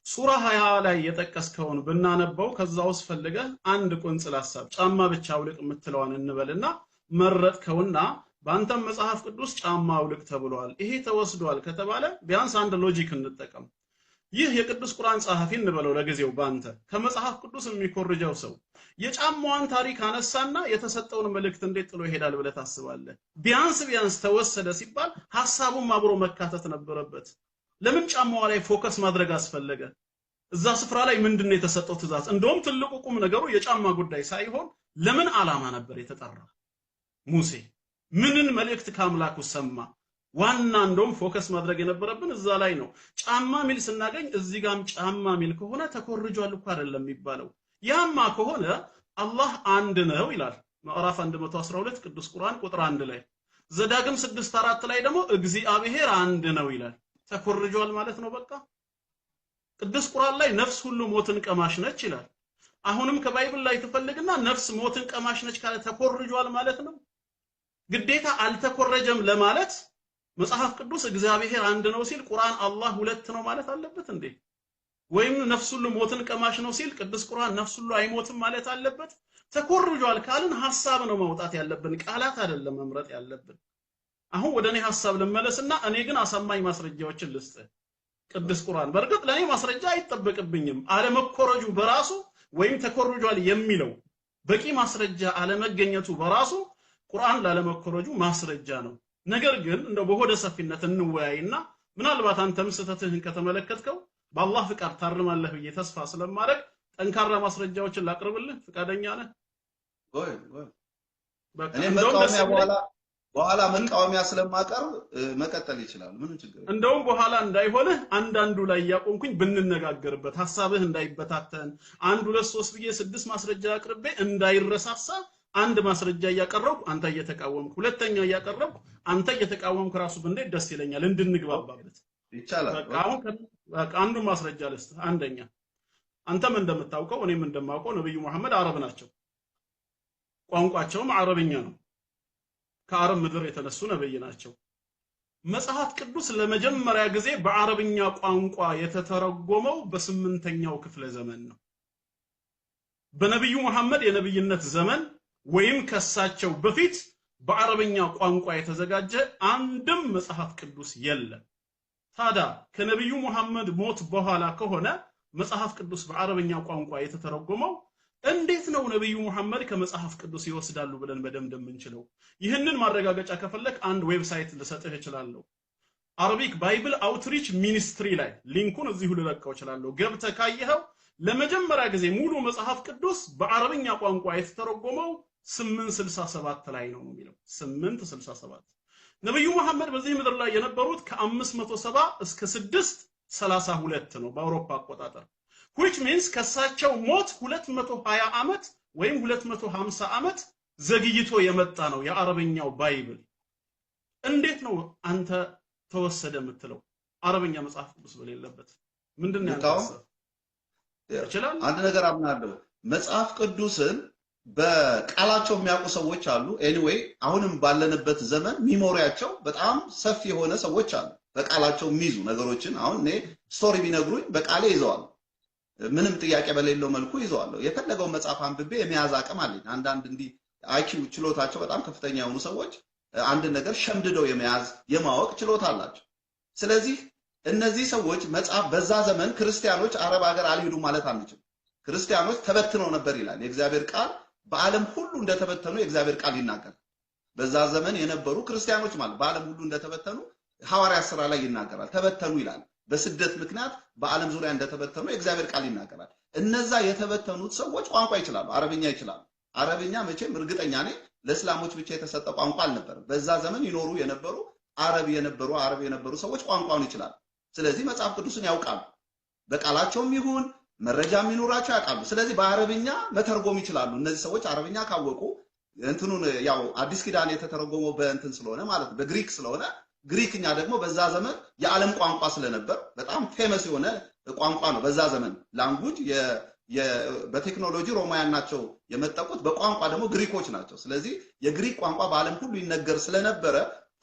ሱራ 20 ላይ የጠቀስከውን ብናነበው ከዛ ውስጥ ፈልገህ አንድ ቁንጽል ሐሳብ ጫማ ብቻ አውልቅ የምትለዋን እንበልና መረጥከውና በአንተም መጽሐፍ ቅዱስ ጫማ አውልቅ ተብሏል፣ ይሄ ተወስዷል ከተባለ ቢያንስ አንድ logic እንጠቀም። ይህ የቅዱስ ቁርአን ጸሐፊ እንበለው ለጊዜው ባንተ ከመጽሐፍ ቅዱስ የሚኮርጀው ሰው የጫማዋን ታሪክ አነሳና የተሰጠውን መልእክት እንዴት ጥሎ ይሄዳል ብለህ ታስባለህ? ቢያንስ ቢያንስ ተወሰደ ሲባል ሐሳቡም አብሮ መካተት ነበረበት። ለምን ጫማዋ ላይ focus ማድረግ አስፈለገ? እዛ ስፍራ ላይ ምንድነው የተሰጠው ትእዛዝ? እንደውም ትልቁ ቁም ነገሩ የጫማ ጉዳይ ሳይሆን ለምን ዓላማ ነበር የተጠራው? ሙሴ ምንን መልእክት ከአምላኩ ሰማ? ዋና እንደውም focus ማድረግ የነበረብን እዛ ላይ ነው። ጫማ ሚል ስናገኝ እዚህ ጋም ጫማ ሚል ከሆነ ተኮርጇል እኮ አይደለም የሚባለው። ያማ ከሆነ አላህ አንድ ነው ይላል ምዕራፍ 112 ቅዱስ ቁርአን ቁጥር 1 ላይ። ዘዳግም 6:4 ላይ ደግሞ እግዚአብሔር አንድ ነው ይላል። ተኮርጇል ማለት ነው በቃ። ቅዱስ ቁርአን ላይ ነፍስ ሁሉ ሞትን ቀማሽ ነች ይላል። አሁንም ከ Bible ላይ ትፈልግና ነፍስ ሞትን ቀማሽ ነች ካለ ተኮርጇል ማለት ነው። ግዴታ አልተኮረጀም ለማለት መጽሐፍ ቅዱስ እግዚአብሔር አንድ ነው ሲል ቁርአን አላህ ሁለት ነው ማለት አለበት እንዴ? ወይም ነፍስ ሁሉ ሞትን ቀማሽ ነው ሲል ቅዱስ ቁርአን ነፍስ ሁሉ አይሞትም ማለት አለበት? ተኮርጇል ካልን ሐሳብ ነው ማውጣት ያለብን፣ ቃላት አይደለም መምረጥ ያለብን። አሁን ወደ እኔ ሐሳብ ልመለስና እኔ ግን አሳማኝ ማስረጃዎችን ልስጥ። ቅዱስ ቁርአን በእርግጥ ለኔ ማስረጃ አይጠበቅብኝም። አለመኮረጁ በራሱ ወይም ተኮርጇል የሚለው በቂ ማስረጃ አለመገኘቱ በራሱ ቁርአን ላለመኮረጁ ማስረጃ ነው። ነገር ግን እንደው በሆደ ሰፊነት እንወያይና ምናልባት አንተም ስህተትህን ከተመለከትከው በአላህ ፍቃድ ታርማለህ ብዬ ተስፋ ስለማደርግ ጠንካራ ማስረጃዎችን ላቅርብልህ። ፍቃደኛ ነህ? ጎይ ጎይ። እኔ መቃወሚያ በኋላ መቃወሚያ ስለማቀርብ መቀጠል ይችላል። ምንም ችግር የለም። እንደውም በኋላ እንዳይሆንህ አንዳንዱ ላይ ያቆምኩኝ ብንነጋገርበት ሐሳብህ እንዳይበታተን አንድ ሁለት ሶስት ብዬ 6 ማስረጃ አቅርቤ እንዳይረሳሳ አንድ ማስረጃ እያቀረብኩ አንተ እየተቃወምክ፣ ሁለተኛ እያቀረብኩ አንተ እየተቃወምክ ራሱ ብንሄድ ደስ ይለኛል እንድንግባባበት። ይቻላል። በቃ አሁን በቃ አንዱ ማስረጃ ልስጥህ። አንደኛ አንተም እንደምታውቀው እኔም እንደማውቀው ነብዩ መሐመድ አረብ ናቸው። ቋንቋቸውም አረብኛ ነው። ከአረብ ምድር የተነሱ ነብይ ናቸው። መጽሐፍ ቅዱስ ለመጀመሪያ ጊዜ በአረብኛ ቋንቋ የተተረጎመው በ8ኛው ክፍለ ዘመን ነው። በነብዩ መሐመድ የነብይነት ዘመን ወይም ከሳቸው በፊት በአረብኛ ቋንቋ የተዘጋጀ አንድም መጽሐፍ ቅዱስ የለም። ታዲያ ከነብዩ መሐመድ ሞት በኋላ ከሆነ መጽሐፍ ቅዱስ በአረብኛ ቋንቋ የተተረጎመው እንዴት ነው ነብዩ መሐመድ ከመጽሐፍ ቅዱስ ይወስዳሉ ብለን በደምደም የምንችለው? ይህንን ማረጋገጫ ከፈለክ አንድ website ልሰጥህ እችላለሁ። Arabic Bible Outreach Ministry ላይ link ኡን እዚሁ ልለቀው እችላለሁ። ገብተህ ካየኸው ለመጀመሪያ ጊዜ ሙሉ መጽሐፍ ቅዱስ በአረብኛ ቋንቋ የተተረጎመው 867 ላይ ነው የሚለው። 867 ነብዩ መሐመድ በዚህ ምድር ላይ የነበሩት ከ570 እስከ 632 ነው በአውሮፓ አቆጣጠር። which means ከሳቸው ሞት 220 ዓመት ወይም 250 ዓመት ዘግይቶ የመጣ ነው የአረብኛው Bible። እንዴት ነው አንተ ተወሰደ የምትለው አረብኛ መጽሐፍ ቅዱስ በሌለበት? ምንድነው ያንተ? ይችላል። አንድ ነገር አምናለሁ። መጽሐፍ ቅዱስን በቃላቸው የሚያውቁ ሰዎች አሉ። Anyway አሁንም ባለንበት ዘመን memory ያቸው በጣም ሰፊ የሆነ ሰዎች አሉ። በቃላቸው የሚይዙ ነገሮችን አሁን እኔ story ቢነግሩኝ በቃሌ ይዘዋለሁ። ምንም ጥያቄ በሌለው መልኩ ይዘዋለሁ። የፈለገው መጽሐፍ አንብቤ የመያዝ አቅም አለኝ። አንዳንድ እንዲህ IQ ችሎታቸው በጣም ከፍተኛ የሆኑ ሰዎች አንድ ነገር ሸምድደው የመያዝ የማወቅ ችሎታ አላቸው። ስለዚህ እነዚህ ሰዎች መጽሐፍ በዛ ዘመን ክርስቲያኖች አረብ ሀገር አልሄዱም ማለት አንችልም። ክርስቲያኖች ተበትነው ነበር ይላል የእግዚአብሔር ቃል። በዓለም ሁሉ እንደተበተኑ የእግዚአብሔር ቃል ይናገራል። በዛ ዘመን የነበሩ ክርስቲያኖች ማለት በዓለም ሁሉ እንደተበተኑ ሐዋርያት ሥራ ላይ ይናገራል። ተበተኑ ይላል። በስደት ምክንያት በዓለም ዙሪያ እንደተበተኑ የእግዚአብሔር ቃል ይናገራል። እነዛ የተበተኑት ሰዎች ቋንቋ ይችላሉ፣ አረብኛ ይችላሉ። አረብኛ መቼም እርግጠኛ ነኝ ለእስላሞች ብቻ የተሰጠ ቋንቋ አልነበረም። በዛ ዘመን ይኖሩ የነበሩ አረብ የነበሩ ሰዎች ቋንቋውን ይችላሉ። ስለዚህ መጽሐፍ ቅዱስን ያውቃሉ። በቃላቸውም ይሁን መረጃ የሚኖራቸው ያውቃሉ። ስለዚህ በአረብኛ መተርጎም ይችላሉ። እነዚህ ሰዎች አረብኛ ካወቁ እንትኑን ያው አዲስ ኪዳን የተተረጎመው በእንትን ስለሆነ ማለት ነው፣ በግሪክ ስለሆነ፣ ግሪክኛ ደግሞ በዛ ዘመን የዓለም ቋንቋ ስለነበር በጣም famous የሆነ ቋንቋ ነው። በዛ ዘመን language በቴክኖሎጂ ሮማውያን ናቸው የመጠቁት፣ በቋንቋ ደግሞ ግሪኮች ናቸው። ስለዚህ የግሪክ ቋንቋ በዓለም ሁሉ ይነገር ስለነበረ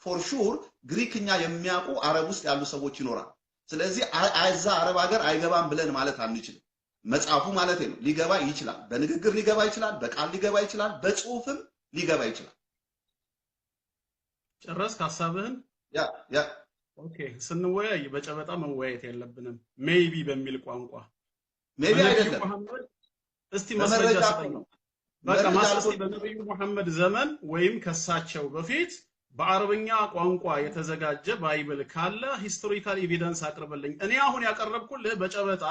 for sure ግሪክኛ የሚያውቁ አረብ ውስጥ ያሉ ሰዎች ይኖራል። ስለዚህ እዛ አረብ ሀገር አይገባም ብለን ማለት አንችልም። መጽሐፉ ማለት ነው ሊገባ ይችላል። በንግግር ሊገባ ይችላል፣ በቃል ሊገባ ይችላል፣ በጽሁፍም ሊገባ ይችላል። ጨረስክ ሀሳብህን? Yeah. Okay፣ ስንወያይ በጨበጣ መወያየት የለብንም። Maybe በሚል ቋንቋ Maybe በነቢዩ አይደለም። መሐመድ እስቲ ማስረጃ በመረጃ ስጠኝ። ነው። በቃ መረጃ እስቲ አልኩት። በነቢዩ መሐመድ ዘመን ወይም ከሳቸው በፊት በአረብኛ ቋንቋ የተዘጋጀ Bible ካለ historical evidence አቅርብልኝ። እኔ አሁን ያቀረብኩልህ በጨበጣ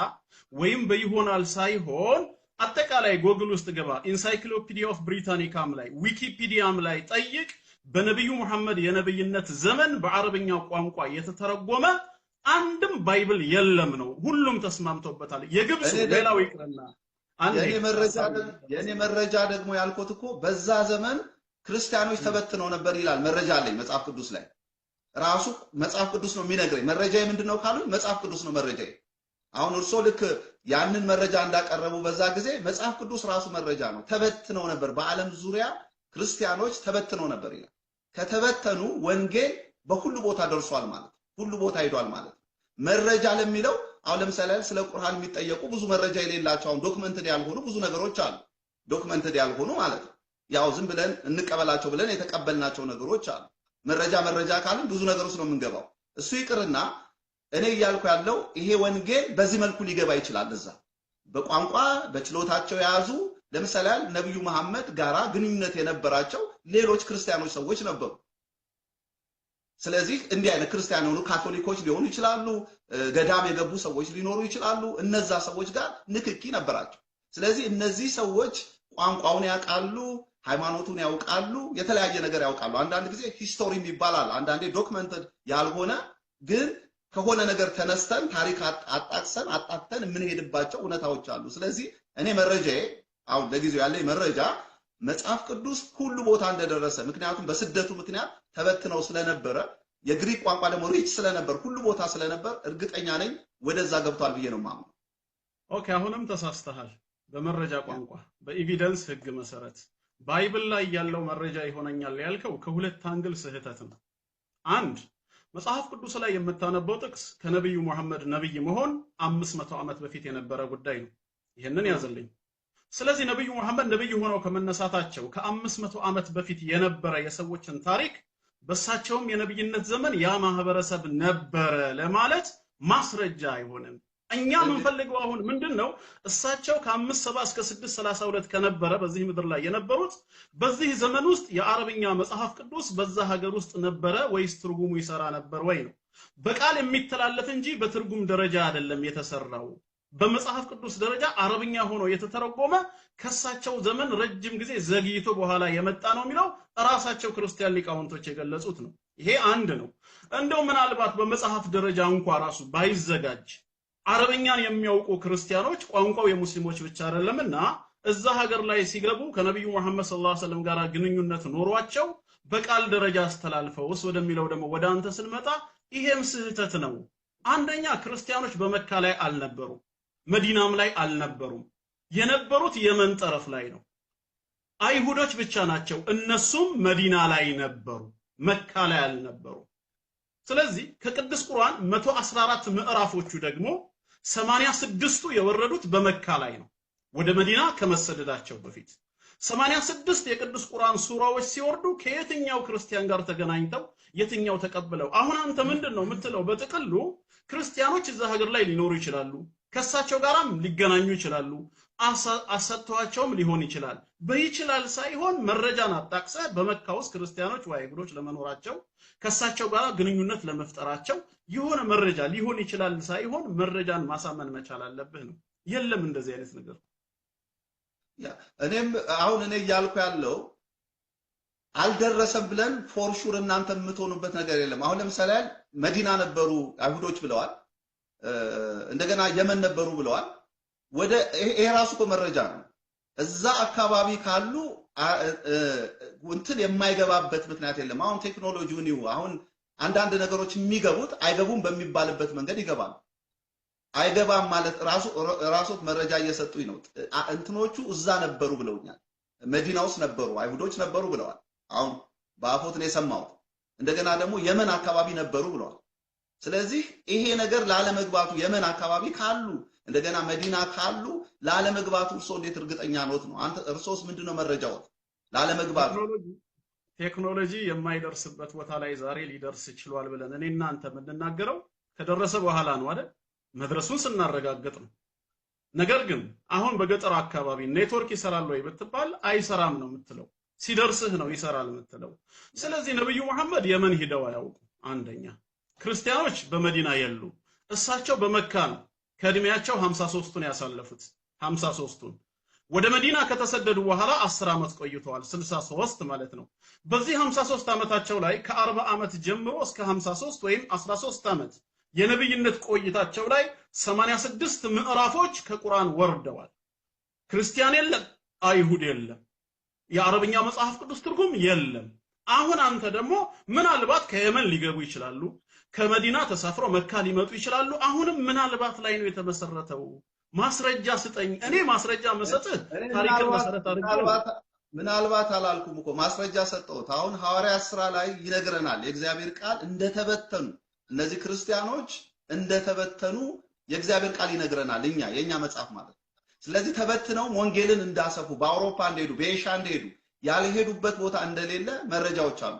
ወይም በይሆናል ሳይሆን አጠቃላይ ጎግል ውስጥ ግባ፣ Encyclopedia of Britannica ም ላይ ዊኪፒዲያም ላይ ጠይቅ። በነቢዩ መሐመድ የነብይነት ዘመን በአረብኛ ቋንቋ የተተረጎመ አንድም Bible የለም ነው። ሁሉም ተስማምቶበታል። የግብፁ እኔ ደግሞ ሌላው ይቅርና አንዴ የኔ መረጃ ደግሞ ያልኩት እኮ በዛ ዘመን ክርስቲያኖች ተበትነው ነበር ይላል። መረጃ አለኝ መጽሐፍ ቅዱስ ላይ፣ ራሱ መጽሐፍ ቅዱስ ነው የሚነግረኝ። መረጃዬ ምንድን ነው ካሉኝ መጽሐፍ ቅዱስ ነው መረጃዬ። አሁን እርሶ ልክ ያንን መረጃ እንዳቀረቡ በዛ ጊዜ መጽሐፍ ቅዱስ ራሱ መረጃ ነው። ተበትነው ነበር፣ በዓለም ዙሪያ ክርስቲያኖች ተበትነው ነበር ይላል። ከተበተኑ ወንጌል በሁሉ ቦታ ደርሷል ማለት፣ ሁሉ ቦታ ሄዷል ማለት ነው። መረጃ ለሚለው አሁን ለምሳሌ ስለ ቁርአን የሚጠየቁ ብዙ መረጃ የሌላቸው፣ አሁን documented ያልሆኑ ብዙ ነገሮች አሉ። Documented ያልሆኑ ማለት ነው። ያው ዝም ብለን እንቀበላቸው ብለን የተቀበልናቸው ነገሮች አሉ። መረጃ መረጃ ካልን ብዙ ነገር ውስጥ ነው የምንገባው። እሱ ይቅርና እኔ እያልኩ ያለው ይሄ ወንጌል በዚህ መልኩ ሊገባ ይችላል። እዛ በቋንቋ በችሎታቸው የያዙ፣ ለምሳሌ ያህል ነብዩ መሐመድ ጋራ ግንኙነት የነበራቸው ሌሎች ክርስቲያኖች ሰዎች ነበሩ። ስለዚህ እንዲህ አይነት ክርስቲያን የሆኑ ካቶሊኮች ሊሆኑ ይችላሉ፣ ገዳም የገቡ ሰዎች ሊኖሩ ይችላሉ። እነዛ ሰዎች ጋር ንክኪ ነበራቸው። ስለዚህ እነዚህ ሰዎች ቋንቋውን ያውቃሉ፣ ሃይማኖቱን ያውቃሉ፣ የተለያየ ነገር ያውቃሉ። አንዳንድ ጊዜ history ይባላል። አንዳንዴ documented ያልሆነ ግን ከሆነ ነገር ተነስተን ታሪክ አጣቅሰን አጣጥተን የምንሄድባቸው እውነታዎች አሉ። ስለዚህ እኔ መረጃዬ፣ አሁን ለጊዜው ያለኝ መረጃ መጽሐፍ ቅዱስ ሁሉ ቦታ እንደደረሰ፣ ምክንያቱም በስደቱ ምክንያት ተበትነው ስለነበረ፣ የግሪክ ቋንቋ ደግሞ rich ስለነበር፣ ሁሉ ቦታ ስለነበር እርግጠኛ ነኝ ወደዛ ገብቷል ብዬ ነው የማምነው። Okay፣ አሁንም ተሳስተሃል። በመረጃ ቋንቋ በ evidence ህግ መሰረት Bible ላይ ያለው መረጃ ይሆነኛል ያልከው ከሁለት angle ስህተት ነው። አንድ፣ መጽሐፍ ቅዱስ ላይ የምታነበው ጥቅስ ከነቢዩ መሐመድ ነብይ መሆን 500 ዓመት በፊት የነበረ ጉዳይ ነው። ይህንን ያዝልኝ። ስለዚህ ነብዩ መሐመድ ነብይ ሆነው ከመነሳታቸው ከ500 ዓመት በፊት የነበረ የሰዎችን ታሪክ በእሳቸውም የነብይነት ዘመን ያ ማህበረሰብ ነበረ ለማለት ማስረጃ አይሆንም። እኛ የምንፈልገው አሁን ምንድን ነው? እሳቸው ከ570 እስከ 632 ከነበረ በዚህ ምድር ላይ የነበሩት፣ በዚህ ዘመን ውስጥ የአረብኛ መጽሐፍ ቅዱስ በዛ ሀገር ውስጥ ነበረ ወይስ ትርጉሙ ይሰራ ነበር ወይ ነው። በቃል የሚተላለፍ እንጂ በትርጉም ደረጃ አይደለም የተሰራው። በመጽሐፍ ቅዱስ ደረጃ አረብኛ ሆኖ የተተረጎመ ከሳቸው ዘመን ረጅም ጊዜ ዘግይቶ በኋላ የመጣ ነው የሚለው ራሳቸው ክርስቲያን ሊቃውንቶች የገለጹት ነው። ይሄ አንድ ነው። እንደው ምናልባት በመጽሐፍ ደረጃ እንኳ ራሱ ባይዘጋጅ አረብኛን የሚያውቁ ክርስቲያኖች፣ ቋንቋው የሙስሊሞች ብቻ አይደለምና፣ እዛ ሀገር ላይ ሲገቡ ከነቢዩ መሐመድ ሰለላሁ ዐለይሂ ወሰለም ጋር ግንኙነት ኖሯቸው በቃል ደረጃ አስተላልፈውስ ወደሚለው ደግሞ ወደ አንተ ስንመጣ ይሄም ስህተት ነው። አንደኛ ክርስቲያኖች በመካ ላይ አልነበሩም፣ መዲናም ላይ አልነበሩም። የነበሩት የመን ጠረፍ ላይ ነው። አይሁዶች ብቻ ናቸው። እነሱም መዲና ላይ ነበሩ፣ መካ ላይ አልነበሩም። ስለዚህ ከቅዱስ ቁርአን 114 ምዕራፎቹ ደግሞ 86ቱ የወረዱት በመካ ላይ ነው፣ ወደ መዲና ከመሰደዳቸው በፊት። 86 የቅዱስ ቁርአን ሱራዎች ሲወርዱ ከየትኛው ክርስቲያን ጋር ተገናኝተው የትኛው ተቀብለው? አሁን አንተ ምንድን ነው የምትለው? በጥቅሉ ክርስቲያኖች እዛ ሀገር ላይ ሊኖሩ ይችላሉ። ከእሳቸው ጋራም ሊገናኙ ይችላሉ። አሰጥተዋቸውም ሊሆን ይችላል። በይችላል ሳይሆን መረጃን አጣቅሰህ በመካ ውስጥ ክርስቲያኖች ወይ አይሁዶች ለመኖራቸው ከእሳቸው ጋር ግንኙነት ለመፍጠራቸው የሆነ መረጃ ሊሆን ይችላል ሳይሆን መረጃን ማሳመን መቻል አለብህ ነው። የለም እንደዚህ አይነት ነገር። እኔም አሁን እኔ እያልኩ ያለው አልደረሰም ብለን for sure እናንተ የምትሆኑበት ነገር የለም። አሁን ለምሳሌ ያህል መዲና ነበሩ አይሁዶች ብለዋል። እንደገና የመን ነበሩ ብለዋል። ወደ ይሄ ራሱ እኮ መረጃ ነው። እዛ አካባቢ ካሉ እንትን የማይገባበት ምክንያት የለም። አሁን ቴክኖሎጂውን ይሁ አሁን አንዳንድ ነገሮች የሚገቡት አይገቡም በሚባልበት መንገድ ይገባሉ። አይገባም ማለት ራሱ መረጃ እየሰጡኝ ነው። እንትኖቹ እዛ ነበሩ ብለውኛል። መዲና ውስጥ ነበሩ አይሁዶች ነበሩ ብለዋል። አሁን በአፎት ነው የሰማሁት። እንደገና ደግሞ የመን አካባቢ ነበሩ ብለዋል። ስለዚህ ይሄ ነገር ላለመግባቱ የመን አካባቢ ካሉ እንደገና መዲና ካሉ ላለመግባቱ እርሶ እንዴት እርግጠኛ ኖት ነው? አንተ እርሶስ ምንድነው መረጃዎት ላለመግባቱ? ቴክኖሎጂ የማይደርስበት ቦታ ላይ ዛሬ ሊደርስ ችሏል ብለን እኔ እናንተ የምንናገረው ከደረሰ በኋላ ነው አይደል? መድረሱን ስናረጋግጥ ነው። ነገር ግን አሁን በገጠር አካባቢ ኔትወርክ ይሰራል ወይ ብትባል አይሰራም ነው የምትለው። ሲደርስህ ነው ይሰራል የምትለው። ስለዚህ ነብዩ መሐመድ የመን ሂደው አያውቁም። አንደኛ ክርስቲያኖች በመዲና የሉ፣ እሳቸው በመካ ነው ከእድሜያቸው 53ቱን ያሳለፉት። 53ቱን ወደ መዲና ከተሰደዱ በኋላ 10 ዓመት ቆይተዋል፣ 63 ማለት ነው። በዚህ 53 ዓመታቸው ላይ ከ40 ዓመት ጀምሮ እስከ 53 ወይም 13 ዓመት የነብይነት ቆይታቸው ላይ 86 ምዕራፎች ከቁርአን ወርደዋል። ክርስቲያን የለም፣ አይሁድ የለም፣ የአረብኛ መጽሐፍ ቅዱስ ትርጉም የለም። አሁን አንተ ደግሞ ምናልባት ከየመን ሊገቡ ይችላሉ፣ ከመዲና ተሳፍረው መካ ሊመጡ ይችላሉ። አሁንም ምናልባት ላይ ነው የተመሰረተው። ማስረጃ ስጠኝ። እኔ ማስረጃ መሰጥህ ታሪክን መሰረት አድርጌ ምናልባት አላልኩም እኮ ማስረጃ ሰጠሁት። አሁን ሐዋርያት ስራ ላይ ይነግረናል የእግዚአብሔር ቃል እንደተበተኑ እነዚህ ክርስቲያኖች እንደተበተኑ የእግዚአብሔር ቃል ይነግረናል፣ እኛ የኛ መጽሐፍ ማለት ነው። ስለዚህ ተበትነው ወንጌልን እንዳሰፉ በአውሮፓ እንደሄዱ በኤሻ እንደሄዱ ያልሄዱበት ቦታ እንደሌለ መረጃዎች አሉ።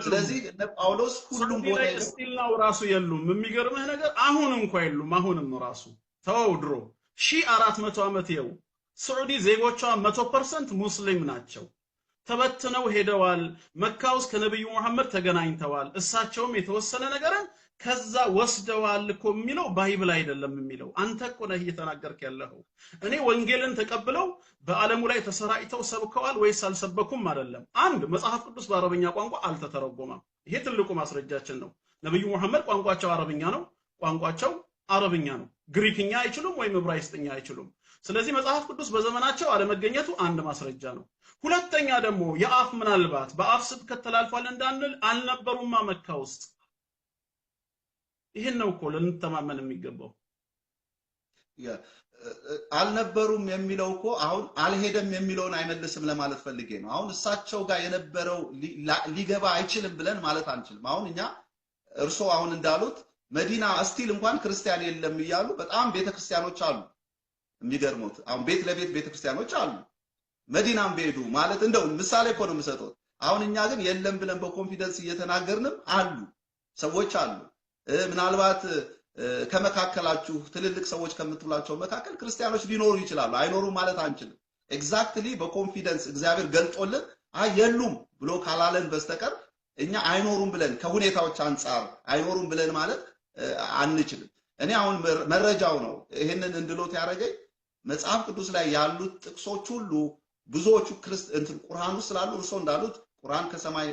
ስለዚህ እነ ጳውሎስ ሁሉም ቦታ ሄደው still now ራሱ የሉም። የሚገርምህ ነገር አሁን እንኳን የሉም። አሁንም ራሱ ተወው፣ ድሮ 1400 ዓመት ይኸው ሳዑዲ ዜጎቿ 100% ሙስሊም ናቸው። ተበትነው ሄደዋል። መካ ውስጥ ከነብዩ መሐመድ ተገናኝተዋል። እሳቸውም የተወሰነ ነገርን ከዛ ወስደዋል እኮ የሚለው Bible አይደለም የሚለው አንተ እኮ ነህ እየተናገርክ ያለኸው። እኔ ወንጌልን ተቀብለው በዓለሙ ላይ ተሰራጭተው ሰብከዋል ወይስ አልሰበኩም አይደለም። አንድ መጽሐፍ ቅዱስ በአረብኛ ቋንቋ አልተተረጎመም። ይሄ ትልቁ ማስረጃችን ነው። ነብዩ መሐመድ ቋንቋቸው አረብኛ ነው፣ ቋንቋቸው አረብኛ ነው። ግሪክኛ አይችሉም ወይም ዕብራይስጥኛ አይችሉም። ስለዚህ መጽሐፍ ቅዱስ በዘመናቸው አለመገኘቱ አንድ ማስረጃ ነው። ሁለተኛ ደግሞ የአፍ ምናልባት በአፍ ስብከት ተላልፏል እንዳንል አልነበሩማ መካ ውስጥ። ይሄን ነው እኮ ልንተማመን የሚገባው። አልነበሩም የሚለው እኮ አሁን አልሄደም የሚለውን አይመልስም ለማለት ፈልጌ ነው። አሁን እሳቸው ጋር የነበረው ሊገባ አይችልም ብለን ማለት አንችልም። አሁን እኛ እርሶ አሁን እንዳሉት መዲና still እንኳን ክርስቲያን የለም እያሉ በጣም ቤተክርስቲያኖች አሉ። የሚገርሙት አሁን ቤት ለቤት ቤተክርስቲያኖች አሉ። መዲናም በሄዱ ማለት እንደው ምሳሌ እኮ ነው የምሰጠው። አሁን እኛ ግን የለም ብለን በ confidence እየተናገርንም አሉ ሰዎች አሉ። ምናልባት ከመካከላችሁ ትልልቅ ሰዎች ከምትብላቸው መካከል ክርስቲያኖች ሊኖሩ ይችላሉ። አይኖሩም ማለት አንችልም። exactly በ confidence እግዚአብሔር ገልጦልን አይ የሉም ብሎ ካላለን በስተቀር እኛ አይኖሩም ብለን ከሁኔታዎች አንጻር አይኖሩም ብለን ማለት አንችልም። እኔ አሁን መረጃው ነው ይሄንን እንድሎት ያደረገኝ መጽሐፍ ቅዱስ ላይ ያሉት ጥቅሶች ሁሉ ብዙዎቹ እንትን ቁርአን ውስጥ ስላሉ እርሶ እንዳሉት ቁርአን ከሰማይ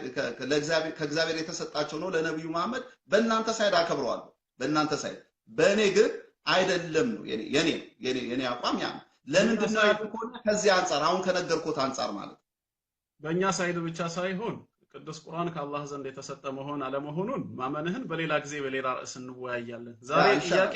ለእግዚአብሔር ከእግዚአብሔር የተሰጣቸው ነው ለነብዩ መሐመድ። በእናንተ side አከብረዋለሁ፣ በእናንተ side፣ በእኔ ግን አይደለም ነው የኔ የኔ የኔ የኔ አቋም ያ ነው። ለምንድን ነው ያልኩት? ከዚህ አንጻር አሁን ከነገርኩት አንጻር ማለት በእኛ side ብቻ ሳይሆን ቅዱስ ቁርአን ከአላህ ዘንድ የተሰጠ መሆን አለመሆኑን ማመንህን በሌላ ጊዜ በሌላ ርዕስ እንወያያለን። ዛሬ ጥያቄ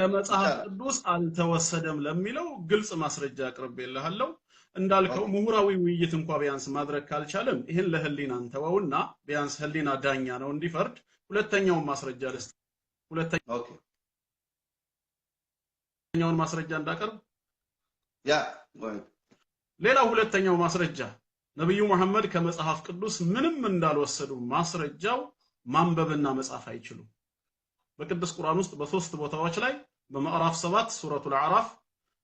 ከመጽሐፍ ቅዱስ አልተወሰደም ለሚለው ግልጽ ማስረጃ አቅርቤልሃለሁ። እንዳልከው ምሁራዊ ውይይት እንኳን ቢያንስ ማድረግ ካልቻለም ይህን ለህሊና እንተወውና ቢያንስ ህሊና ዳኛ ነው እንዲፈርድ ሁለተኛውን ማስረጃ ልስጥ። ሁለተኛውን ማስረጃ እንዳቀርብ ያ ሌላው ሁለተኛው ማስረጃ ነብዩ መሐመድ ከመጽሐፍ ቅዱስ ምንም እንዳልወሰዱ ማስረጃው ማንበብና መጻፍ አይችሉም። በቅዱስ ቁርአን ውስጥ በሶስት ቦታዎች ላይ በምዕራፍ 7 ሱረቱል አዕራፍ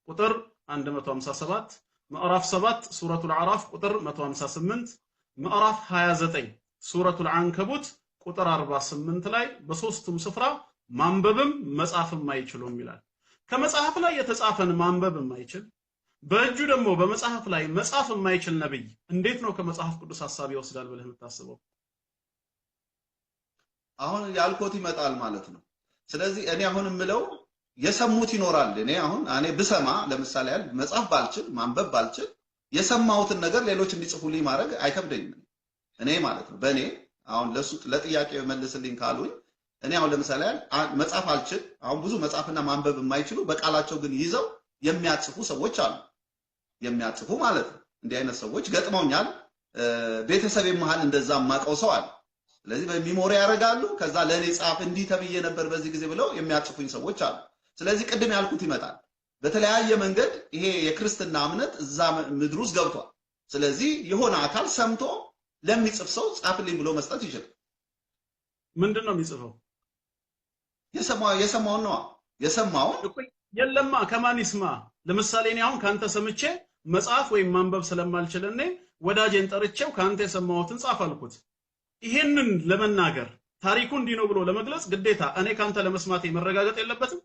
ቁጥር 157፣ ምዕራፍ 7 ሱረቱል አዕራፍ ቁጥር 158፣ ምዕራፍ 29 ሱረቱል አንከቡት ቁጥር 48 ላይ በሶስቱም ስፍራ ማንበብም መጻፍም አይችሉም ይላል። ከመጽሐፍ ላይ የተጻፈን ማንበብ የማይችል በእጁ ደግሞ በመጽሐፍ ላይ መጻፍ የማይችል ነብይ እንዴት ነው ከመጽሐፍ ቅዱስ ሐሳብ ይወስዳል ብለህ የምታስበው? አሁን ያልኮት ይመጣል ማለት ነው። ስለዚህ እኔ አሁን የምለው የሰሙት ይኖራል። እኔ አሁን እኔ ብሰማ ለምሳሌ ያህል መጻፍ ባልችል ማንበብ ባልችል የሰማሁትን ነገር ሌሎች እንዲጽፉልኝ ማድረግ አይከብደኝም እኔ ማለት ነው። በእኔ አሁን ለሱ ለጥያቄ መልስልኝ ካሉኝ እኔ አሁን ለምሳሌ ያህል መጻፍ አልችል፣ አሁን ብዙ መጻፍና ማንበብ የማይችሉ በቃላቸው ግን ይዘው የሚያጽፉ ሰዎች አሉ። የሚያጽፉ ማለት ነው። እንዲህ አይነት ሰዎች ገጥመውኛል። ቤተሰቤ መሃል እንደዛ የማውቀው ሰው አለ። ስለዚህ በ memory ያደርጋሉ። ከዛ ለኔ ጻፍ እንዲህ ተብዬ ነበር በዚህ ጊዜ ብለው የሚያጽፉኝ ሰዎች አሉ። ስለዚህ ቅድም ያልኩት ይመጣል። በተለያየ መንገድ ይሄ የክርስትና እምነት እዛ ምድር ውስጥ ገብቷል። ስለዚህ የሆነ አካል ሰምቶ ለሚጽፍ ሰው ጻፍልኝ ብሎ መስጠት ይችላል። ምንድነው የሚጽፈው? የሰማውን ነው። የሰማውን የለማ ከማን ይስማ? ለምሳሌ እኔ አሁን ካንተ ሰምቼ መጻፍ ወይም ማንበብ ስለማልችል እኔ ወዳጄን ጠርቼው ካንተ የሰማሁትን ጻፍ አልኩት። ይሄንን ለመናገር ታሪኩ እንዲህ ነው ብሎ ለመግለጽ ግዴታ እኔ ካንተ ለመስማቴ መረጋገጥ የለበትም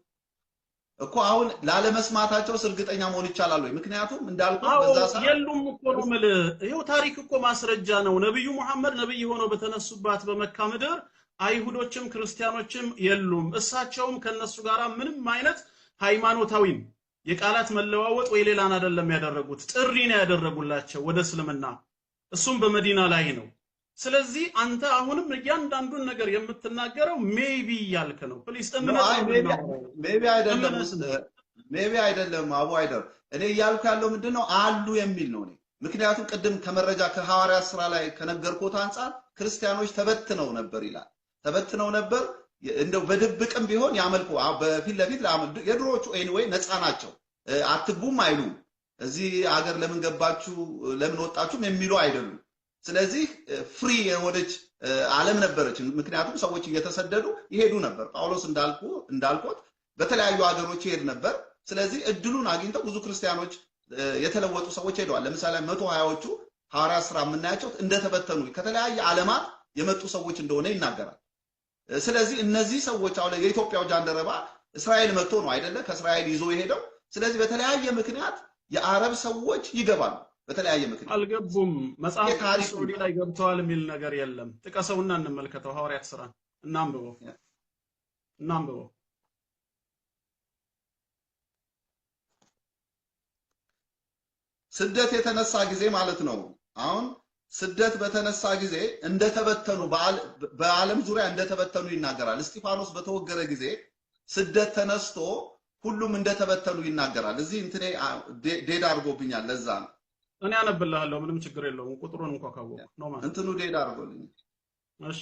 እኮ። አሁን ላለመስማታቸው እርግጠኛ መሆን ይቻላል ወይ? ምክንያቱም እንዳልኩት በዛ ሰዓት የሉም እኮ ነው የምልህ። ይሄው ታሪክ እኮ ማስረጃ ነው። ነብዩ መሐመድ ነብይ ሆነው በተነሱባት በመካ ምድር አይሁዶችም ክርስቲያኖችም የሉም። እሳቸውም ከነሱ ጋራ ምንም አይነት ሃይማኖታዊም የቃላት መለዋወጥ ወይ ሌላን አይደለም ያደረጉት፣ ጥሪ ነው ያደረጉላቸው ወደ እስልምና። እሱም በመዲና ላይ ነው። ስለዚህ አንተ አሁንም እያንዳንዱን ነገር የምትናገረው maybe እያልክ ነው። please እምነት maybe አይደለም፣ maybe አይደለም አቡ አይደር። እኔ እያልኩ ያለው ምንድነው አሉ የሚል ነው እኔ። ምክንያቱም ቅድም ከመረጃ ከሐዋርያት ስራ ላይ ከነገርኩት አንፃር ክርስቲያኖች ተበትነው ነበር ይላል። ተበትነው ነበር እንደው በድብቅም ቢሆን ያመልኩ በፊት ለፊት የድሮዎቹ anyway ነፃ ናቸው፣ አትግቡም አይሉም። እዚህ አገር ለምን ገባችሁ ለምን ወጣችሁም የሚሉ አይደሉም። ስለዚህ free የሆነች ዓለም ነበረች። ምክንያቱም ሰዎች እየተሰደዱ ይሄዱ ነበር። ጳውሎስ እንዳልኩት በተለያዩ ሀገሮች ይሄድ ነበር። ስለዚህ እድሉን አግኝተው ብዙ ክርስቲያኖች የተለወጡ ሰዎች ሄደዋል። ለምሳሌ 120ዎቹ ሐዋርያት ሥራ የምናያቸው እንደተበተኑ ከተለያየ ዓለማት የመጡ ሰዎች እንደሆነ ይናገራል። ስለዚህ እነዚህ ሰዎች አሁን የኢትዮጵያው ጃንደረባ እስራኤል መጥቶ ነው አይደለ ከእስራኤል ይዞ የሄደው። ስለዚህ በተለያየ ምክንያት የአረብ ሰዎች ይገባሉ። በተለያየ ምክንያት አልገቡም። መጽሐፍ ቅዱስ ላይ ገብተዋል የሚል ነገር የለም። ጥቀሰውና እንመልከተው። ሐዋርያት ሥራን እናንብበው እናንብበው። ስደት የተነሳ ጊዜ ማለት ነው። አሁን ስደት በተነሳ ጊዜ እንደተበተኑ በዓለም ዙሪያ እንደተበተኑ ይናገራል። እስጢፋኖስ በተወገረ ጊዜ ስደት ተነስቶ ሁሉም እንደተበተኑ ይናገራል። እዚህ እንትኔ dead አድርጎብኛል። ለዛ ነው እኔ አነብልሃለሁ፣ ምንም ችግር የለውም። ቁጥሩን እንኳን ካወቅኩ ነው ማለት እንትኑ dead አድርጎልኛል። እሺ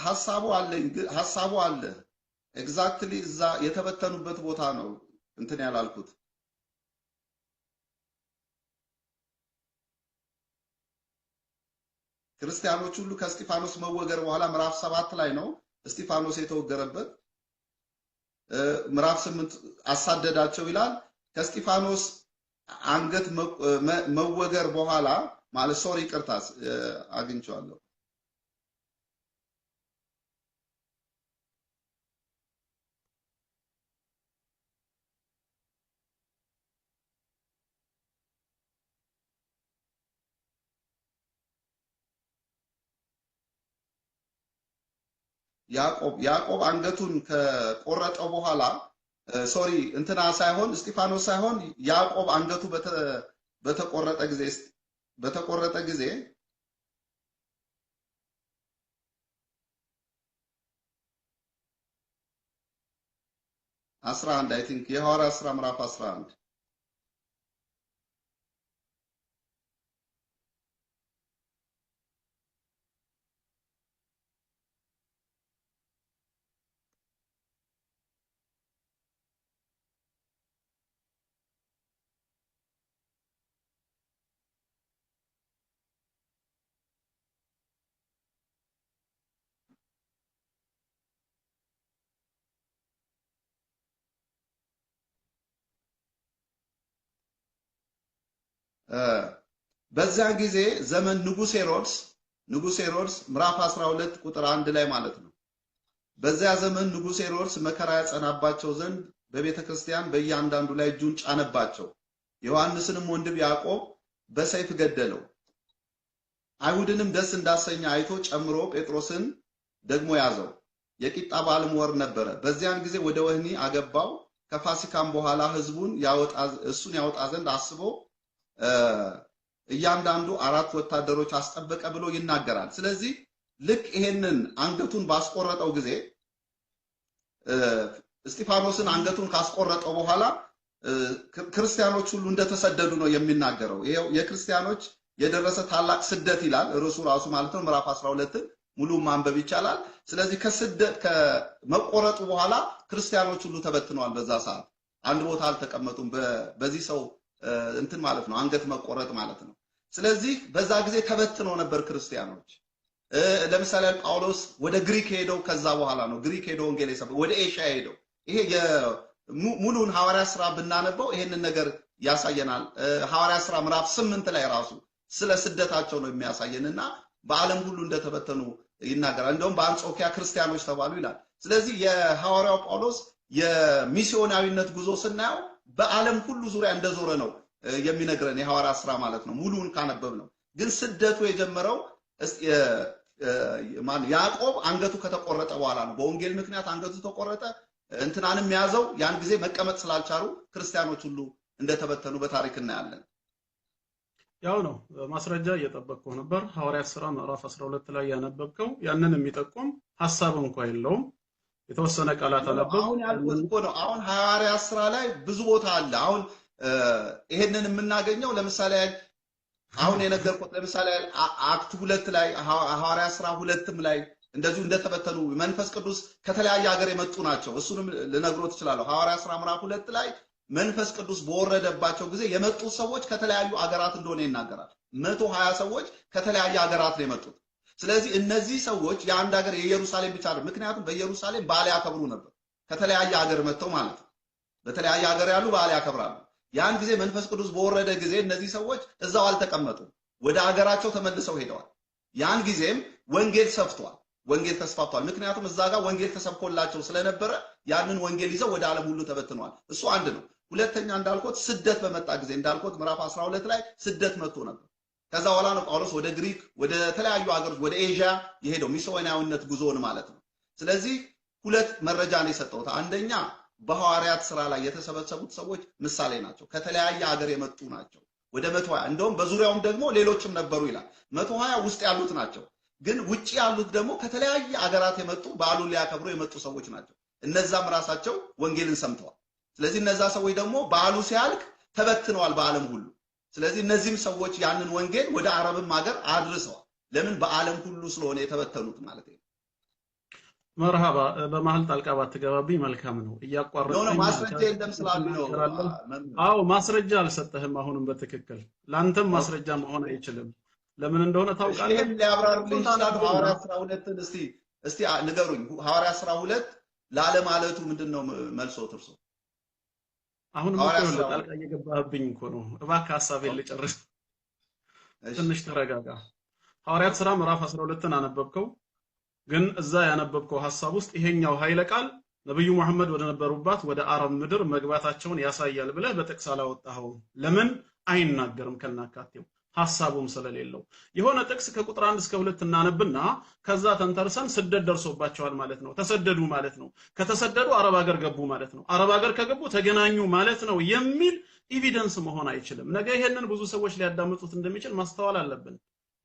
ሐሳቡ አለኝ፣ ሐሳቡ አለ። exactly እዛ የተበተኑበት ቦታ ነው እንትን ያላልኩት። ክርስቲያኖች ሁሉ ከእስጢፋኖስ መወገር በኋላ ምዕራፍ 7 ላይ ነው እስጢፋኖስ የተወገረበት። ምዕራፍ 8 አሳደዳቸው ይላል። ከእስጢፋኖስ አንገት መወገር በኋላ ማለት sorry ይቅርታ አግኝቼዋለሁ። ያዕቆብ አንገቱን ከቆረጠው በኋላ sorry እንትና ሳይሆን እስጢፋኖስ ሳይሆን ያዕቆብ አንገቱ በተቆረጠ ጊዜ 11 I think የሐዋርያት ሥራ ምዕራፍ 11 በዚያን ጊዜ ዘመን ንጉስ ሄሮድስ ምዕራፍ 12 ቁጥር 1 ላይ ማለት ነው። በዚያ ዘመን ንጉስ ሄሮድስ መከራ ያጸናባቸው ዘንድ በቤተክርስቲያን በእያንዳንዱ ላይ እጁን ጫነባቸው። ዮሐንስንም ወንድም ያዕቆብ በሰይፍ ገደለው። አይሁድንም ደስ እንዳሰኘ አይቶ ጨምሮ ጴጥሮስን ደግሞ ያዘው። የቂጣ በዓልም ወር ነበረ። በዚያን ጊዜ ወደ ወህኒ አገባው። ከፋሲካም በኋላ ህዝቡን እሱን ያወጣ ዘንድ አስቦ እያንዳንዱ 4 ወታደሮች አስጠበቀ ብሎ ይናገራል። ስለዚህ ልክ ይሄንን አንገቱን ባስቆረጠው ጊዜ እስጢፋኖስን አንገቱን ካስቆረጠው በኋላ ክርስቲያኖች ሁሉ እንደተሰደዱ ነው የሚናገረው። ይሄው የክርስቲያኖች የደረሰ ታላቅ ስደት ይላል ርዕሱ ራሱ ማለት ነው። ምዕራፍ 12 ሙሉ ማንበብ ይቻላል። ስለዚህ ከስደት ከመቆረጡ በኋላ ክርስቲያኖች ሁሉ ተበትነዋል። በዛ ሰዓት አንድ ቦታ አልተቀመጡም። በዚህ ሰው እንትን ማለት ነው አንገት መቆረጥ ማለት ነው። ስለዚህ በዛ ጊዜ ተበትነው ነበር ክርስቲያኖች። ለምሳሌ ጳውሎስ ወደ ግሪክ ሄደው ከዛ በኋላ ነው ግሪክ ሄደው ወንጌል የሰበከው፣ ወደ ኤሽያ ሄደው። ይሄ የሙሉን ሐዋርያ ሥራ ብናነበው ይሄንን ነገር ያሳየናል። ሐዋርያ ሥራ ምዕራፍ 8 ላይ ራሱ ስለ ስደታቸው ነው የሚያሳየንና በዓለም ሁሉ እንደተበተኑ ይናገራል። እንደውም በአንጾኪያ ክርስቲያኖች ተባሉ ይላል። ስለዚህ የሐዋርያው ጳውሎስ የሚስዮናዊነት ጉዞ ስናየው በዓለም ሁሉ ዙሪያ እንደዞረ ነው የሚነግረን የሐዋርያት ሥራ ማለት ነው። ሙሉውን ካነበብ ነው። ግን ስደቱ የጀመረው ያዕቆብ አንገቱ ከተቆረጠ በኋላ ነው። በወንጌል ምክንያት አንገቱ ተቆረጠ። እንትናንም ያዘው። ያን ጊዜ መቀመጥ ስላልቻሉ ክርስቲያኖች ሁሉ እንደተበተኑ በታሪክ እናያለን። ያው ነው ማስረጃ እየጠበቅኩ ነበር። ሐዋርያት ሥራ ምዕራፍ 12 ላይ ያነበብከው ያንን የሚጠቁም ሐሳብ እንኳን የለውም። የተወሰነ ቃላት አነበብኩ። አሁን ያልኩት እኮ ነው። አሁን ሐዋርያት ሥራ ላይ ብዙ ቦታ አለ። አሁን ይሄንን የምናገኘው ለምሳሌ አሁን የነገርኩት ለምሳሌ Act 2 ላይ ሐዋርያት ሥራ 2ም ላይ እንደዚሁ እንደተበተኑ መንፈስ ቅዱስ ከተለያየ ሀገር የመጡ ናቸው። እሱንም ልነግሮት እችላለሁ። ሐዋርያት ሥራ ምዕራፍ 2 ላይ መንፈስ ቅዱስ በወረደባቸው ጊዜ የመጡ ሰዎች ከተለያዩ አገራት እንደሆነ ይናገራል። 120 ሰዎች ከተለያየ አገራት ነው የመጡት። ስለዚህ እነዚህ ሰዎች የአንድ ሀገር የኢየሩሳሌም ብቻ አይደለም። ምክንያቱም በኢየሩሳሌም በዓል ያከብሩ ነበር። ከተለያየ ሀገር መጥተው ማለት ነው። በተለያየ ሀገር ያሉ በዓል ያከብራሉ። ያን ጊዜ መንፈስ ቅዱስ በወረደ ጊዜ እነዚህ ሰዎች እዛው አልተቀመጡም፣ ወደ ሀገራቸው ተመልሰው ሄደዋል። ያን ጊዜም ወንጌል ሰፍቷል፣ ወንጌል ተስፋፍቷል። ምክንያቱም እዛ ጋር ወንጌል ተሰብኮላቸው ስለነበረ ያንን ወንጌል ይዘው ወደ ዓለም ሁሉ ተበትነዋል። እሱ አንድ ነው። ሁለተኛ እንዳልኩት ስደት በመጣ ጊዜ እንዳልኩት ምዕራፍ 12 ላይ ስደት መጥቶ ነበር። ከዛ በኋላ ነው ጳውሎስ ወደ ግሪክ፣ ወደ ተለያዩ ሀገሮች፣ ወደ ኤዥያ የሄደው ሚስዮናዊነት ጉዞውን ማለት ነው። ስለዚህ ሁለት መረጃ ነው የሰጠሁት። አንደኛ በሐዋርያት ሥራ ላይ የተሰበሰቡት ሰዎች ምሳሌ ናቸው። ከተለያየ ሀገር የመጡ ናቸው። ወደ 120 እንደውም በዙሪያውም ደግሞ ሌሎችም ነበሩ ይላል። 120 ውስጥ ያሉት ናቸው። ግን ውጪ ያሉት ደግሞ ከተለያየ ሀገራት የመጡ በዓሉን ሊያከብሩ የመጡ ሰዎች ናቸው። እነዛም ራሳቸው ወንጌልን ሰምተዋል። ስለዚህ እነዛ ሰዎች ደግሞ በዓሉ ሲያልቅ ተበትነዋል በዓለም ሁሉ። ስለዚህ እነዚህም ሰዎች ያንን ወንጌል ወደ አረብም ሀገር አድርሰዋል። ለምን? በዓለም ሁሉ ስለሆነ የተበተኑት ማለት ነው። መርሃባ። በመሃል ጣልቃ ባትገባብኝ መልካም ነው። እያቋረጥከኝ ነው። ማስረጃ የለም ስላሉ ነው። አዎ ማስረጃ አልሰጠህም። አሁንም በትክክል ላንተም ማስረጃ መሆን አይችልም። ለምን እንደሆነ ታውቃለህ? ይሄን ሊያብራሩልኝ ይችላሉ? ሐዋርያት ሥራ 2ን እስቲ ንገሩኝ። ሐዋርያት ሥራ 2 ላለማለቱ ምንድነው መልሶት እርሶ? አሁንም እኮ ጣልቃ እየገባህብኝ እኮ ነው። እባክህ ሐሳቤን ልጨርስ። ትንሽ ተረጋጋ። ሐዋርያት ሥራ ምዕራፍ 12ን አነበብከው፣ ግን እዛ ያነበብከው ሐሳብ ውስጥ ይሄኛው ኃይለ ቃል ነብዩ መሐመድ ወደ ነበሩባት ወደ አረብ ምድር መግባታቸውን ያሳያል ብለህ በጥቅስ አላወጣኸውም። ለምን አይናገርም? ከናካቴው ሐሳቡም ስለሌለው። የሆነ ጥቅስ ከቁጥር 1 እስከ 2 እናነብና ከዛ ተንተርሰን ስደት ደርሶባቸዋል ማለት ነው፣ ተሰደዱ ማለት ነው፣ ከተሰደዱ አረብ ሀገር ገቡ ማለት ነው፣ አረብ ሀገር ከገቡ ተገናኙ ማለት ነው የሚል evidence መሆን አይችልም። ነገ ይሄንን ብዙ ሰዎች ሊያዳምጡት እንደሚችል ማስተዋል አለብን።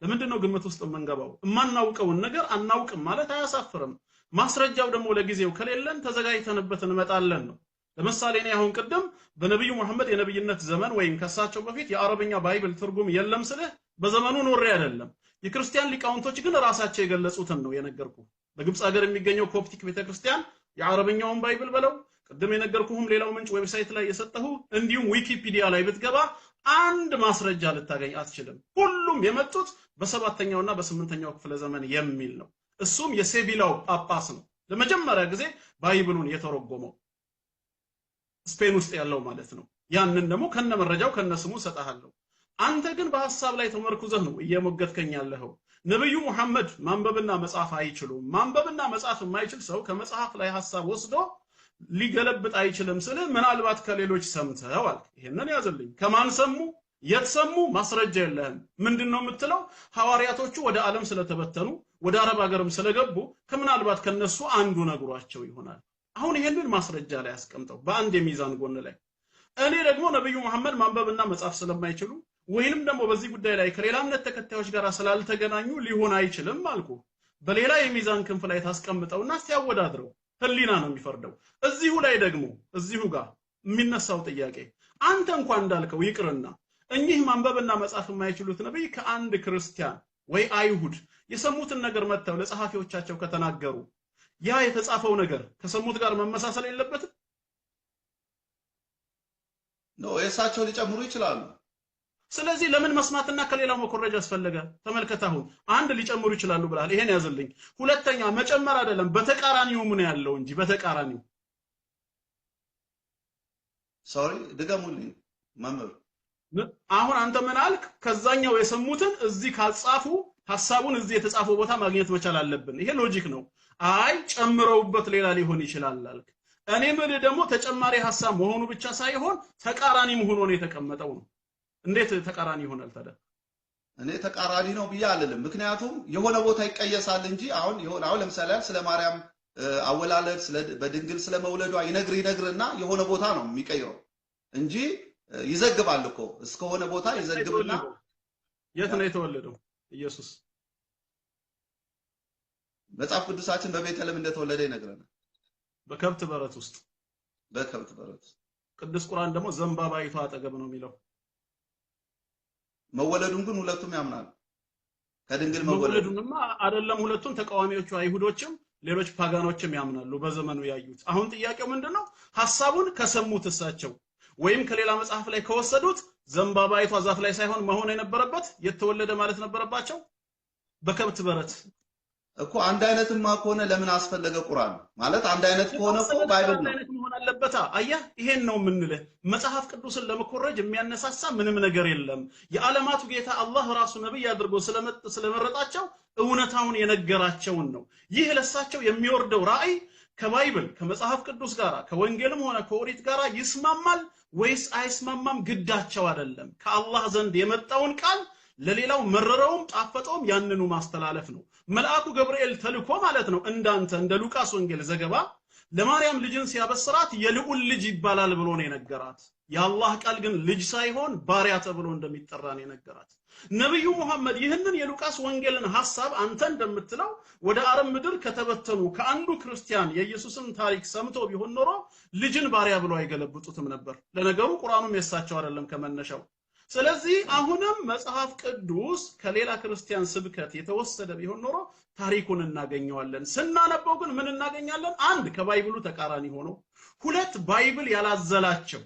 ለምንድን ነው ግምት ውስጥ የምንገባው? የማናውቀውን ነገር አናውቅም ማለት አያሳፍርም። ማስረጃው ደግሞ ለጊዜው ከሌለን ተዘጋጅተንበት እንመጣለን ነው። ለምሳሌ እኔ አሁን ቅድም በነብዩ መሐመድ የነብይነት ዘመን ወይም ከሳቸው በፊት የአረብኛ Bible ትርጉም የለም ስልህ በዘመኑ ኖሬ አይደለም። የክርስቲያን ሊቃውንቶች ግን ራሳቸው የገለጹትን ነው የነገርኩ። በግብጽ ሀገር የሚገኘው ኮፕቲክ ቤተክርስቲያን የአረብኛውን Bible በለው፣ ቅድም የነገርኩህም ሌላው ምንጭ website ላይ የሰጠሁ፣ እንዲሁም ዊኪፒዲያ ላይ ብትገባ አንድ ማስረጃ ልታገኝ አትችልም። ሁሉም የመጡት በ7ኛውና በ8ኛው ክፍለ ዘመን የሚል ነው። እሱም የሴቪላው ጳጳስ ነው ለመጀመሪያ ጊዜ Bible ኡን የተረጎመው፣ ስፔን ውስጥ ያለው ማለት ነው። ያንን ደግሞ ከነመረጃው ከነስሙ ሰጣለሁ። አንተ ግን በሐሳብ ላይ ተመርኩዘህ ነው እየሞገትከኝ ያለኸው። ነብዩ መሐመድ ማንበብና መጻፍ አይችሉም። ማንበብና መጻፍ የማይችል ሰው ከመጽሐፍ ላይ ሐሳብ ወስዶ ሊገለብጥ አይችልም ስልህ ምናልባት ከሌሎች ሰምተው አልክ። ይሄንን ያዝልኝ። ከማን ሰሙ? የት ሰሙ? ማስረጃ የለህም። ምንድነው የምትለው? ሐዋርያቶቹ ወደ ዓለም ስለተበተኑ ወደ አረብ ሀገርም ስለገቡ ከምናልባት ከነሱ አንዱ ነግሯቸው ይሆናል። አሁን ይሄንን ማስረጃ ላይ አስቀምጠው በአንድ የሚዛን ጎን ላይ። እኔ ደግሞ ነብዩ መሐመድ ማንበብና መጻፍ ስለማይችሉ ወይንም ደግሞ በዚህ ጉዳይ ላይ ከሌላ እምነት ተከታዮች ጋር ስላልተገናኙ ሊሆን አይችልም አልኩ። በሌላ የሚዛን ክንፍ ላይ ታስቀምጠውና ሲያወዳድረው ህሊና ነው የሚፈርደው። እዚሁ ላይ ደግሞ እዚሁ ጋር የሚነሳው ጥያቄ አንተ እንኳን እንዳልከው ይቅርና እኚህ ማንበብና መጻፍ የማይችሉት ነብይ ከአንድ ክርስቲያን ወይ አይሁድ የሰሙትን ነገር መጥተው ለጸሐፊዎቻቸው ከተናገሩ ያ የተጻፈው ነገር ከሰሙት ጋር መመሳሰል የለበትም? ነው የሳቸው ሊጨምሩ ይችላሉ። ስለዚህ ለምን መስማትና ከሌላው መኮረጅ አስፈለገ? ተመልከት፣ አሁን አንድ ሊጨምሩ ይችላሉ ብለሃል። ይሄን ያዝልኝ። ሁለተኛ መጨመር አይደለም በተቃራኒው ምን ያለው እንጂ በተቃራኒው። sorry ድገሙልኝ መምህር። አሁን አንተ ምን አልክ? ከዛኛው የሰሙትን እዚህ ካጻፉ ሐሳቡን እዚህ የተጻፈው ቦታ ማግኘት መቻል አለብን። ይሄ logic ነው። አይ ጨምረውበት ሌላ ሊሆን ይችላል አልክ። እኔ ምን ደግሞ ተጨማሪ ሐሳብ መሆኑ ብቻ ሳይሆን ተቃራኒም ሆኖ ነው የተቀመጠው ነው። እንዴት ተቃራኒ ይሆናል ታዲያ? እኔ ተቃራኒ ነው ብዬ አልልም። ምክንያቱም የሆነ ቦታ ይቀየሳል እንጂ አሁን የሆነ አሁን ለምሳሌ ስለ ማርያም አወላለድ ስለ በድንግል ስለ መውለዷ ይነግርና የሆነ ቦታ ነው የሚቀይረው እንጂ ይዘግባል እኮ እስከሆነ ቦታ ይዘግብና። የት ነው የተወለደው ኢየሱስ? መጽሐፍ ቅዱሳችን በቤተልሔም እንደተወለደ ይነግረናል። በከብት በረት ውስጥ። በከብት በረት። ቅዱስ ቁርአን ደግሞ ዘንባባይቷ አጠገብ ነው የሚለው። መወለዱን ግን ሁለቱም ያምናሉ። ከድንግል መወለዱንማ አይደለም ሁለቱም ተቃዋሚዎቹ አይሁዶችም ሌሎች ፓጋኖችም ያምናሉ በዘመኑ ያዩት። አሁን ጥያቄው ምንድነው? ሐሳቡን ከሰሙት እሳቸው ወይም ከሌላ መጽሐፍ ላይ ከወሰዱት ዘንባባይቷ ዛፍ ላይ ሳይሆን መሆን የነበረበት የተወለደ ማለት ነበረባቸው በከብት በረት እኮ። አንድ አይነትማ ከሆነ ለምን አስፈለገ ቁርአን? ማለት አንድ አይነት ከሆነ እኮ Bible ነው አይነት መሆን አለበታ። አየህ፣ ይሄን ነው የምንልህ። መጽሐፍ ቅዱስን ለመኮረጅ የሚያነሳሳ ምንም ነገር የለም። የዓለማቱ ጌታ አላህ ራሱ ነብይ አድርጎ ስለመረጣቸው እውነታውን የነገራቸውን ነው። ይህ ለሳቸው የሚወርደው ራእይ ከ Bible ከመጽሐፍ ቅዱስ ጋር ከወንጌልም ሆነ ከኦሪት ጋር ይስማማል ወይስ አይስማማም ግዳቸው አይደለም። ከአላህ ዘንድ የመጣውን ቃል ለሌላው መረረውም ጣፈጠውም ያንኑ ማስተላለፍ ነው። መልአኩ ገብርኤል ተልኮ ማለት ነው እንዳንተ እንደ ሉቃስ ወንጌል ዘገባ ለማርያም ልጅን ሲያበስራት የልዑል ልጅ ይባላል ብሎ ነው የነገራት። የአላህ ቃል ግን ልጅ ሳይሆን ባሪያ ተብሎ እንደሚጠራ ነው የነገራት። ነብዩ መሐመድ ይህንን የሉቃስ ወንጌልን ሐሳብ አንተ እንደምትለው ወደ አረብ ምድር ከተበተኑ ከአንዱ ክርስቲያን የኢየሱስን ታሪክ ሰምቶ ቢሆን ኖሮ ልጅን ባሪያ ብሎ አይገለብጡትም ነበር። ለነገሩ ቁርአኑም የሳቸው አይደለም ከመነሻው። ስለዚህ አሁንም መጽሐፍ ቅዱስ ከሌላ ክርስቲያን ስብከት የተወሰደ ቢሆን ኖሮ ታሪኩን እናገኘዋለን። ስናነበው ግን ምን እናገኛለን? አንድ ከ Bible ኡ ተቃራኒ ሆኖ፣ ሁለት Bible ያላዘላቸው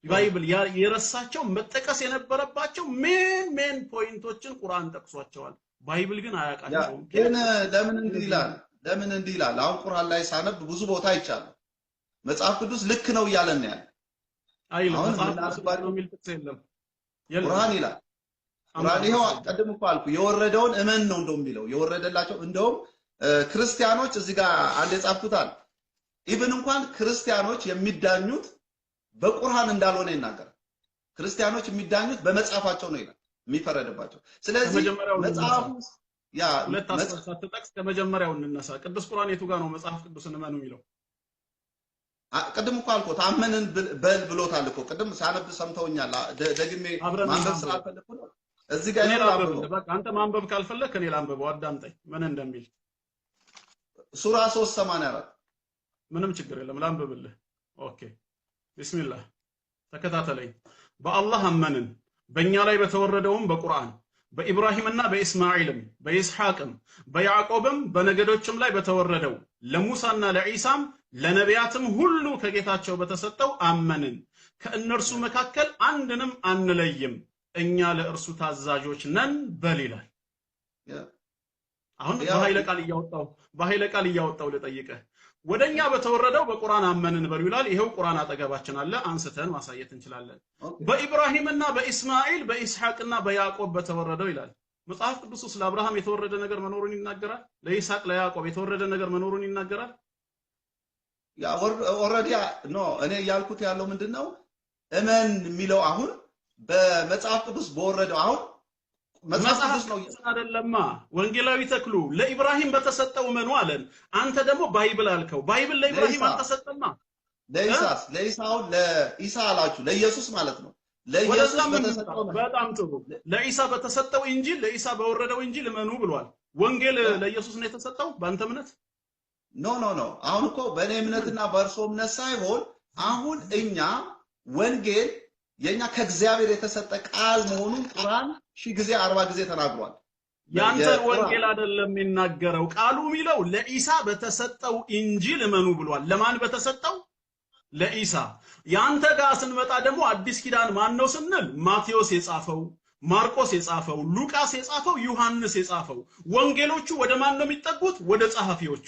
Bible የረሳቸው መጠቀስ የነበረባቸው main main point ኦችን ቁርአን ጠቅሷቸዋል። Bible ግን አያውቃቸውም። ግን ለምን እንዲህ ይላል? ለምን እንዲህ ይላል? አሁን ቁርአን ላይ ሳነብ ብዙ ቦታ አይቻለሁ። መጽሐፍ ቅዱስ ልክ ነው እያለን ነው ያለ። አይልም። መጽሐፍ ቅዱስ ነው የሚል ጥቅስ የለም። ቁርአን ይላል። ቁርአን ይኸው ቀደም እኮ አልኩ የወረደውን እመን ነው እንደውም የሚለው የወረደላቸው። እንደውም ክርስቲያኖች እዚህ ጋር አንድ የጻፍኩት አለ። even እንኳን ክርስቲያኖች የሚዳኙት በቁርአን እንዳልሆነ ይናገራል። ክርስቲያኖች የሚዳኙት በመጽሐፋቸው ነው ይላል የሚፈረድባቸው። ስለዚህ መጽሐፉ ያ ሁለት ሳትጠቅስ ከመጀመሪያው እንነሳ። ቅዱስ ቁርአን የቱ ጋር ነው መጽሐፍ ቅዱስን እመኑ የሚለው? ቅድም እኮ አልኩት አመንን በል ብሎታል እኮ ቅድም ሳነብ ሰምተውኛል። ደግሜ ማንበብ ስላልፈለኩ ነው። እዚህ ጋር ነው። በቃ አንተ ማንበብ ካልፈለክ እኔ ላንብበው፣ አዳምጠኝ ምን እንደሚል። ሱራ 384 ምንም ችግር የለም ላንብብልህ። okay ቢስሚላህ ተከታተለኝ። በአላህ አመንን በእኛ ላይ በተወረደውም በቁርአን በኢብራሂምና በኢስማኤልም በይስሐቅም በያዕቆብም በነገዶችም ላይ በተወረደው ለሙሳና ለዒሳም ለነቢያትም ሁሉ ከጌታቸው በተሰጠው አመንን። ከእነርሱ መካከል አንድንም አንለይም፣ እኛ ለእርሱ ታዛዦች ነን በል ይላል። አሁን በኃይለ ቃል እያወጣው ልጠይቅህ። ወደኛ በተወረደው በቁርአን አመንን በሉ ይላል። ይሄው ቁርአን አጠገባችን አለ፣ አንስተን ማሳየት እንችላለን። በኢብራሂምና በኢስማኤል በኢስሐቅና በያዕቆብ በተወረደው ይላል። መጽሐፍ ቅዱስ ውስጥ ለአብርሃም የተወረደ ነገር መኖሩን ይናገራል። ለይስሐቅ ለያዕቆብ የተወረደ ነገር መኖሩን ይናገራል። ያ already no እኔ ያልኩት ያለው ምንድነው እመን የሚለው አሁን በመጽሐፍ ቅዱስ በወረደው አሁን መጽሐፍ ቅዱስ ነው አይደለማ። ወንጌላዊ ተክሉ ለኢብራሂም በተሰጠው እመኑ አለን። አንተ ደግሞ Bible አልከው። Bible ለኢብራሂም አልተሰጠማ። ለኢሳስ ለኢሳው ለኢሳ አላችሁ ለኢየሱስ ማለት ነው። ለኢየሱስ በተሰጠው በጣም ጥሩ። ለኢሳ በተሰጠው ኢንጂል ለኢሳ በወረደው ኢንጂል እመኑ ብሏል። ወንጌል ለኢየሱስ ነው የተሰጠው በአንተ እምነት? no no no። አሁን እኮ በእኔ እምነትና በእርሶ እምነት ሳይሆን አሁን እኛ ወንጌል የኛ ከእግዚአብሔር የተሰጠ ቃል መሆኑን ቁርአን ሺህ ጊዜ 40 ጊዜ ተናግሯል። ያንተ ወንጌል አይደለም የሚናገረው። ቃሉ የሚለው ለኢሳ በተሰጠው ኢንጂል እመኑ ብሏል። ለማን በተሰጠው? ለኢሳ። ያንተ ጋር ስንመጣ ደግሞ አዲስ ኪዳን ማን ነው ስንል ማቴዎስ የጻፈው፣ ማርቆስ የጻፈው፣ ሉቃስ የጻፈው፣ ዮሐንስ የጻፈው። ወንጌሎቹ ወደ ማን ነው የሚጠጉት? ወደ ጸሐፊዎቹ።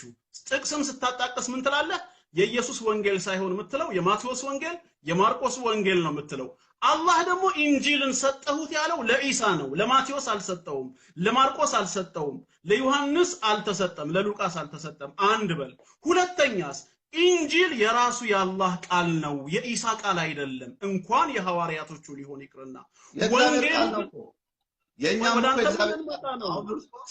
ጥቅስም ስታጣቅስ ምን ትላለህ? የኢየሱስ ወንጌል ሳይሆን የምትለው የማቴዎስ ወንጌል የማርቆስ ወንጌል ነው የምትለው። አላህ ደግሞ ኢንጂልን ሰጠሁት ያለው ለኢሳ ነው። ለማቴዎስ አልሰጠውም፣ ለማርቆስ አልሰጠውም፣ ለዮሐንስ አልተሰጠም፣ ለሉቃስ አልተሰጠም። አንድ በል። ሁለተኛስ ኢንጂል የራሱ የአላህ ቃል ነው፣ የኢሳ ቃል አይደለም። እንኳን የሐዋርያቶቹ ሊሆን ይቅርና ወንጌል የኛም እኮ የእግዚአብሔር ቃል ነው።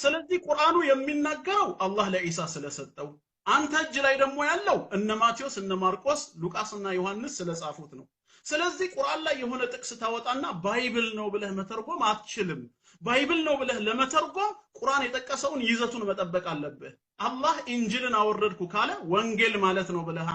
ስለዚህ ቁርአኑ የሚናገረው አላህ ለኢሳ ስለሰጠው፣ አንተ እጅ ላይ ደግሞ ያለው እነ ማቴዎስ እነ ማርቆስ ሉቃስና ዮሐንስ ስለጻፉት ነው። ስለዚህ ቁርአን ላይ የሆነ ጥቅስ ታወጣና Bible ነው ብለህ መተርጎም አትችልም። Bible ነው ብለህ ለመተርጎም ቁርአን የጠቀሰውን ይዘቱን መጠበቅ አለብህ። አላህ ኢንጂልን አወረድኩ ካለ ወንጌል ማለት ነው ብለህ